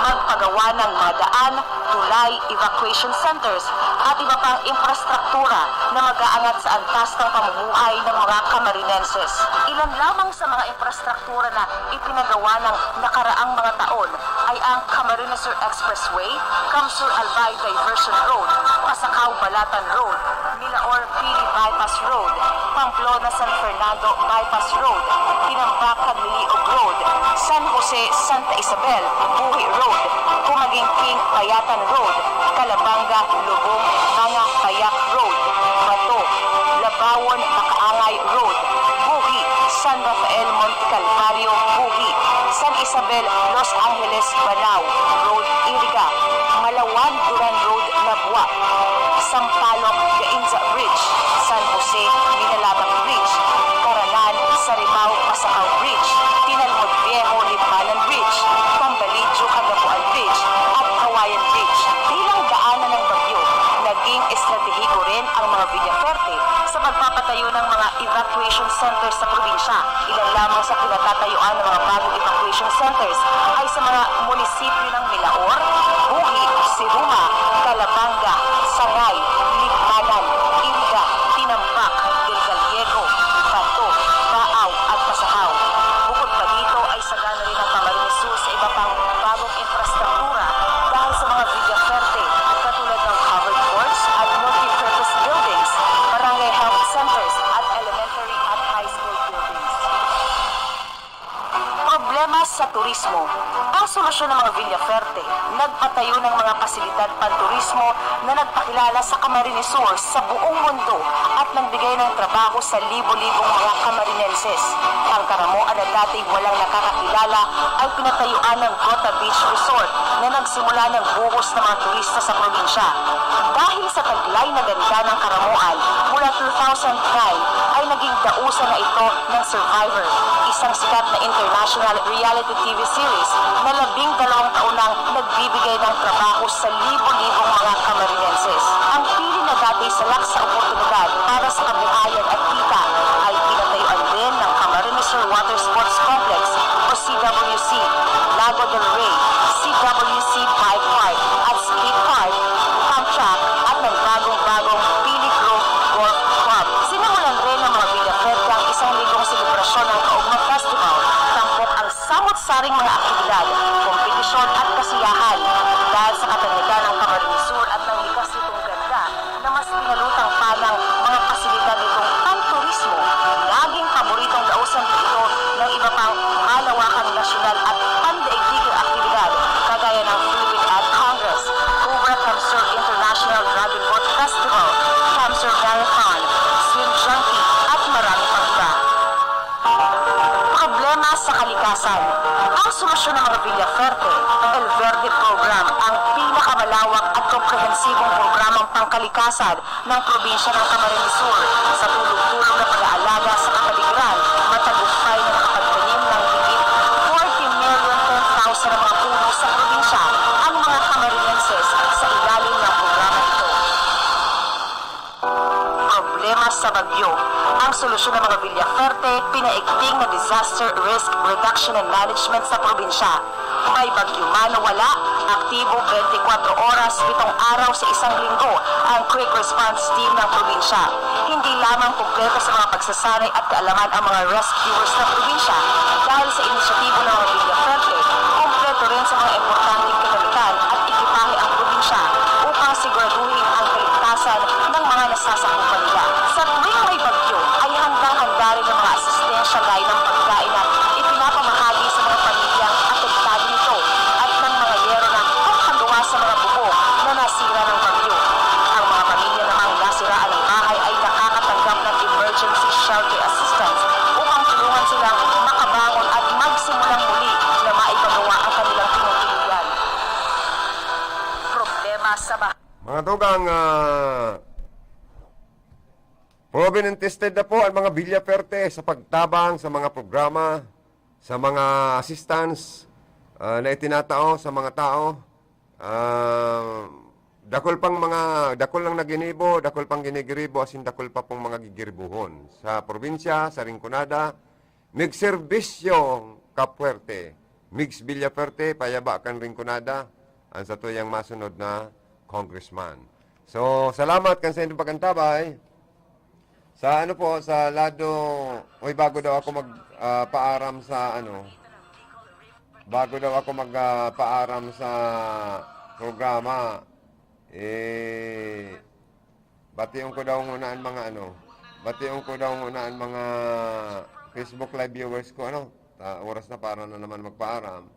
magpagawa ng mga daan, tulay, evacuation centers, at iba pang infrastruktura na mag-aangat sa antas ng pamumuhay ng mga Camarinenses. Ilan lamang sa mga infrastruktura na ipinagawa ng nakaraang mga taon ay ang Camarines Sur Expressway, Camsur Albay Diversion Road, Pasacao Balatan Road, Milaor Pili Bypass Road, Pamplona San Fernando Bypass Road, Tinambac Cagliliog Road, San Jose Santa Isabel Buhi Road, Kumagingking Payatan Road, Calabanga Lubong Manga Payac Road, Bato, Labawon Macaangay Road, Buhi, San Rafael Monte Calvario Buhi, San Isabel Los Angeles Banao Road, Iriga, Malawan Duran Road, Nabua, Sampaloc Gainza Bridge, San Jose Minalabac Bridge, Caranan Saribao Pasacao Bridge, Tinalmud Viejo Libmanan Bridge, Cambalidio Cagapuan Bridge, at Kawayan Bridge. Bilang daanan ng bagyo, naging estratehiko rin ang mga Villaferte sa pagpapatayo ng mga evacuation centers sa probinsya. Ilan lamang sa pinatatayuan ng mga bagong evacuation centers ay sa mga munisipyo ng Milaor, Buhi, Siruma, Calabanga, Sangay, Libmanan, Iriga, Tinambac, Del Gallego, Bato, Baao at Pasacao. Bukod pa dito ay sagana rin ang Camarines Sur sa iba pang bagong infrastruktura dahil sa mga Villaferte, katulad ng covered courts at multipurpose buildings, barangay health centers at elementary at high school buildings. Problema sa turismo. Ang solusyon ng mga Villaferte, nagpatayo ng mga pasilidad panturismo na nagpakilala sa Camarines Sur sa buong mundo at nagbigay ng trabaho sa libo-libong mga Camarinenses. Ang Caramoan na dating walang nakakakilala ay pinatayuan ng Gota Beach Resort na nagsimula ng buhos ng mga turista sa probinsya. Dahil sa taglay na ganda ng Caramoan, mula two thousand nine ay naging dausan na ito ng Survivor, isang sikat na international reality T V series na labing dalawang taon nang nagbibigay ng trabaho sa libo-libong mga Camarinenses. Ang pili na dati salak sa oportunidad para sa kabuhayan at kita ay pinatayuan din ng Camarines Sur Water Sports Complex o C W C, Lago del Rey, C W C Bike Park at Skate Park, Pump Track at ng bagong-bagong Pili Grove Golf Club. Sinimulan rin ng mga Villaferte ang isang linggong selebrasyon ng Kaugma Festival, tampok ang samot-saring mga aktibidad, kompetisyon at kasiyahan. Dahil sa katanigan ng Camarines Sur at ng likas nitong ganda na mas pinalutang pa ng mga pasilidad nitong panturismo, naging paboritong dausan din ito ng iba pang malawakang nasyonal at pandaigdigang aktibidad, kagaya ng Philippine Ad Congress, Cobra Camsur International Dragon Boat Festival, Camsur Marathon, Swim Junkie, at marami pang iba. Problema sa kalikasan. Ang solusyon ng mga Villaferte, El Verde Program, ang pinakamalawak at komprehensibong programang pangkalikasan ng probinsya ng Camarines Sur. Sa tulong-tulong na pag-aalaga sa kapaligiran, matagumpay na nakapagtanim ng higit forty million ten thousand na mga puno sa probinsya ang mga Camarinenses sa ilalim ng programa ito. Problema sa bagyo. Ang solusyon ng mga Villaferte, pinaigting na Disaster Risk Reduction and Management sa probinsya. May bagyo man o wala, aktibo twenty-four oras, pitong araw sa isang linggo ang Quick Response Team ng probinsya. Hindi lamang kumpleto sa mga pagsasanay at kaalaman ang mga rescuers ng probinsya, dahil sa inisyatibo ng mga Villaferte, kumpleto rin sa mga importanteng kagamitan at ekipahe ang probinsya upang siguraduhin ang kaligtasan ng mga nasasakupan nila. Sa tuwing Tugang, ah, proven and tested na po ang mga Villaferte sa pagtabang sa mga programa, sa mga assistance, ah, na itinatao sa mga tao. Ah, dakul pang mga, dakul lang na ginibo, dakul pang ginigiribo, asin dakul pa pong mga gigiribuhon sa probinsya, sa Rinconada. Migserbisyo ka puwerte. Migs Villafuerte, payaba kan Rinconada, ang satuyang masunod na congressman. So, salamat kan sa inyong pag-antabay. Sa ano po, sa lado, uy, bago daw ako mag, ah, paaram sa ano, bago daw ako mag, ah, paaram sa programa, eh, bation ko daw muna ang mga ano, bation ko daw muna ang mga Facebook Live viewers ko, ano, ta-, oras na para na naman magpaaram.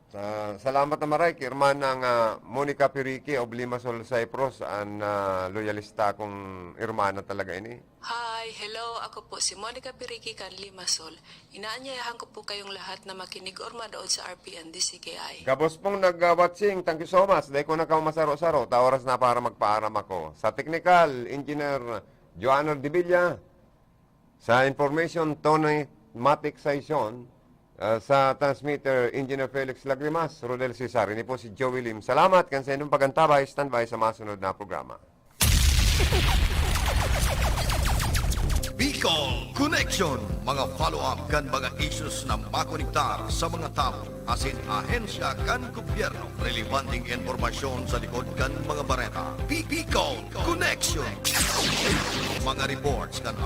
Sa, salamat na maray kay Hermana nga Monica Piriki of Limassol, Cyprus, an, ah, loyalista kong hermana talaga ini. Hi, hello, ako po si Monica Piriki kan Limassol. Inaanyayahan ko po kayong lahat na makinig or manood sa R P N D C K I. Gabos pong nag-watching, thank you so much. Dai ko na kamo masaro-saro, ta oras na para magpaaram ako. Sa technical, Engineer Joanna Dibilla. Sa information, Tony Matic Saison. Ah, sa transmitter, Engineer Felix Lagrimas, Rodel Cesar. Ini po si Joey Lim. Salamat kan sa inyong pag-antabay. Standby sa masunod na programa. Bicol Connection. Mga follow-up kan mga issues na makonektar sa mga tawo asin ahensya kan gobyerno. Relevanteng impormasyon sa likod kan mga bareta. Bi-, Bicol Connection. Mga reports kan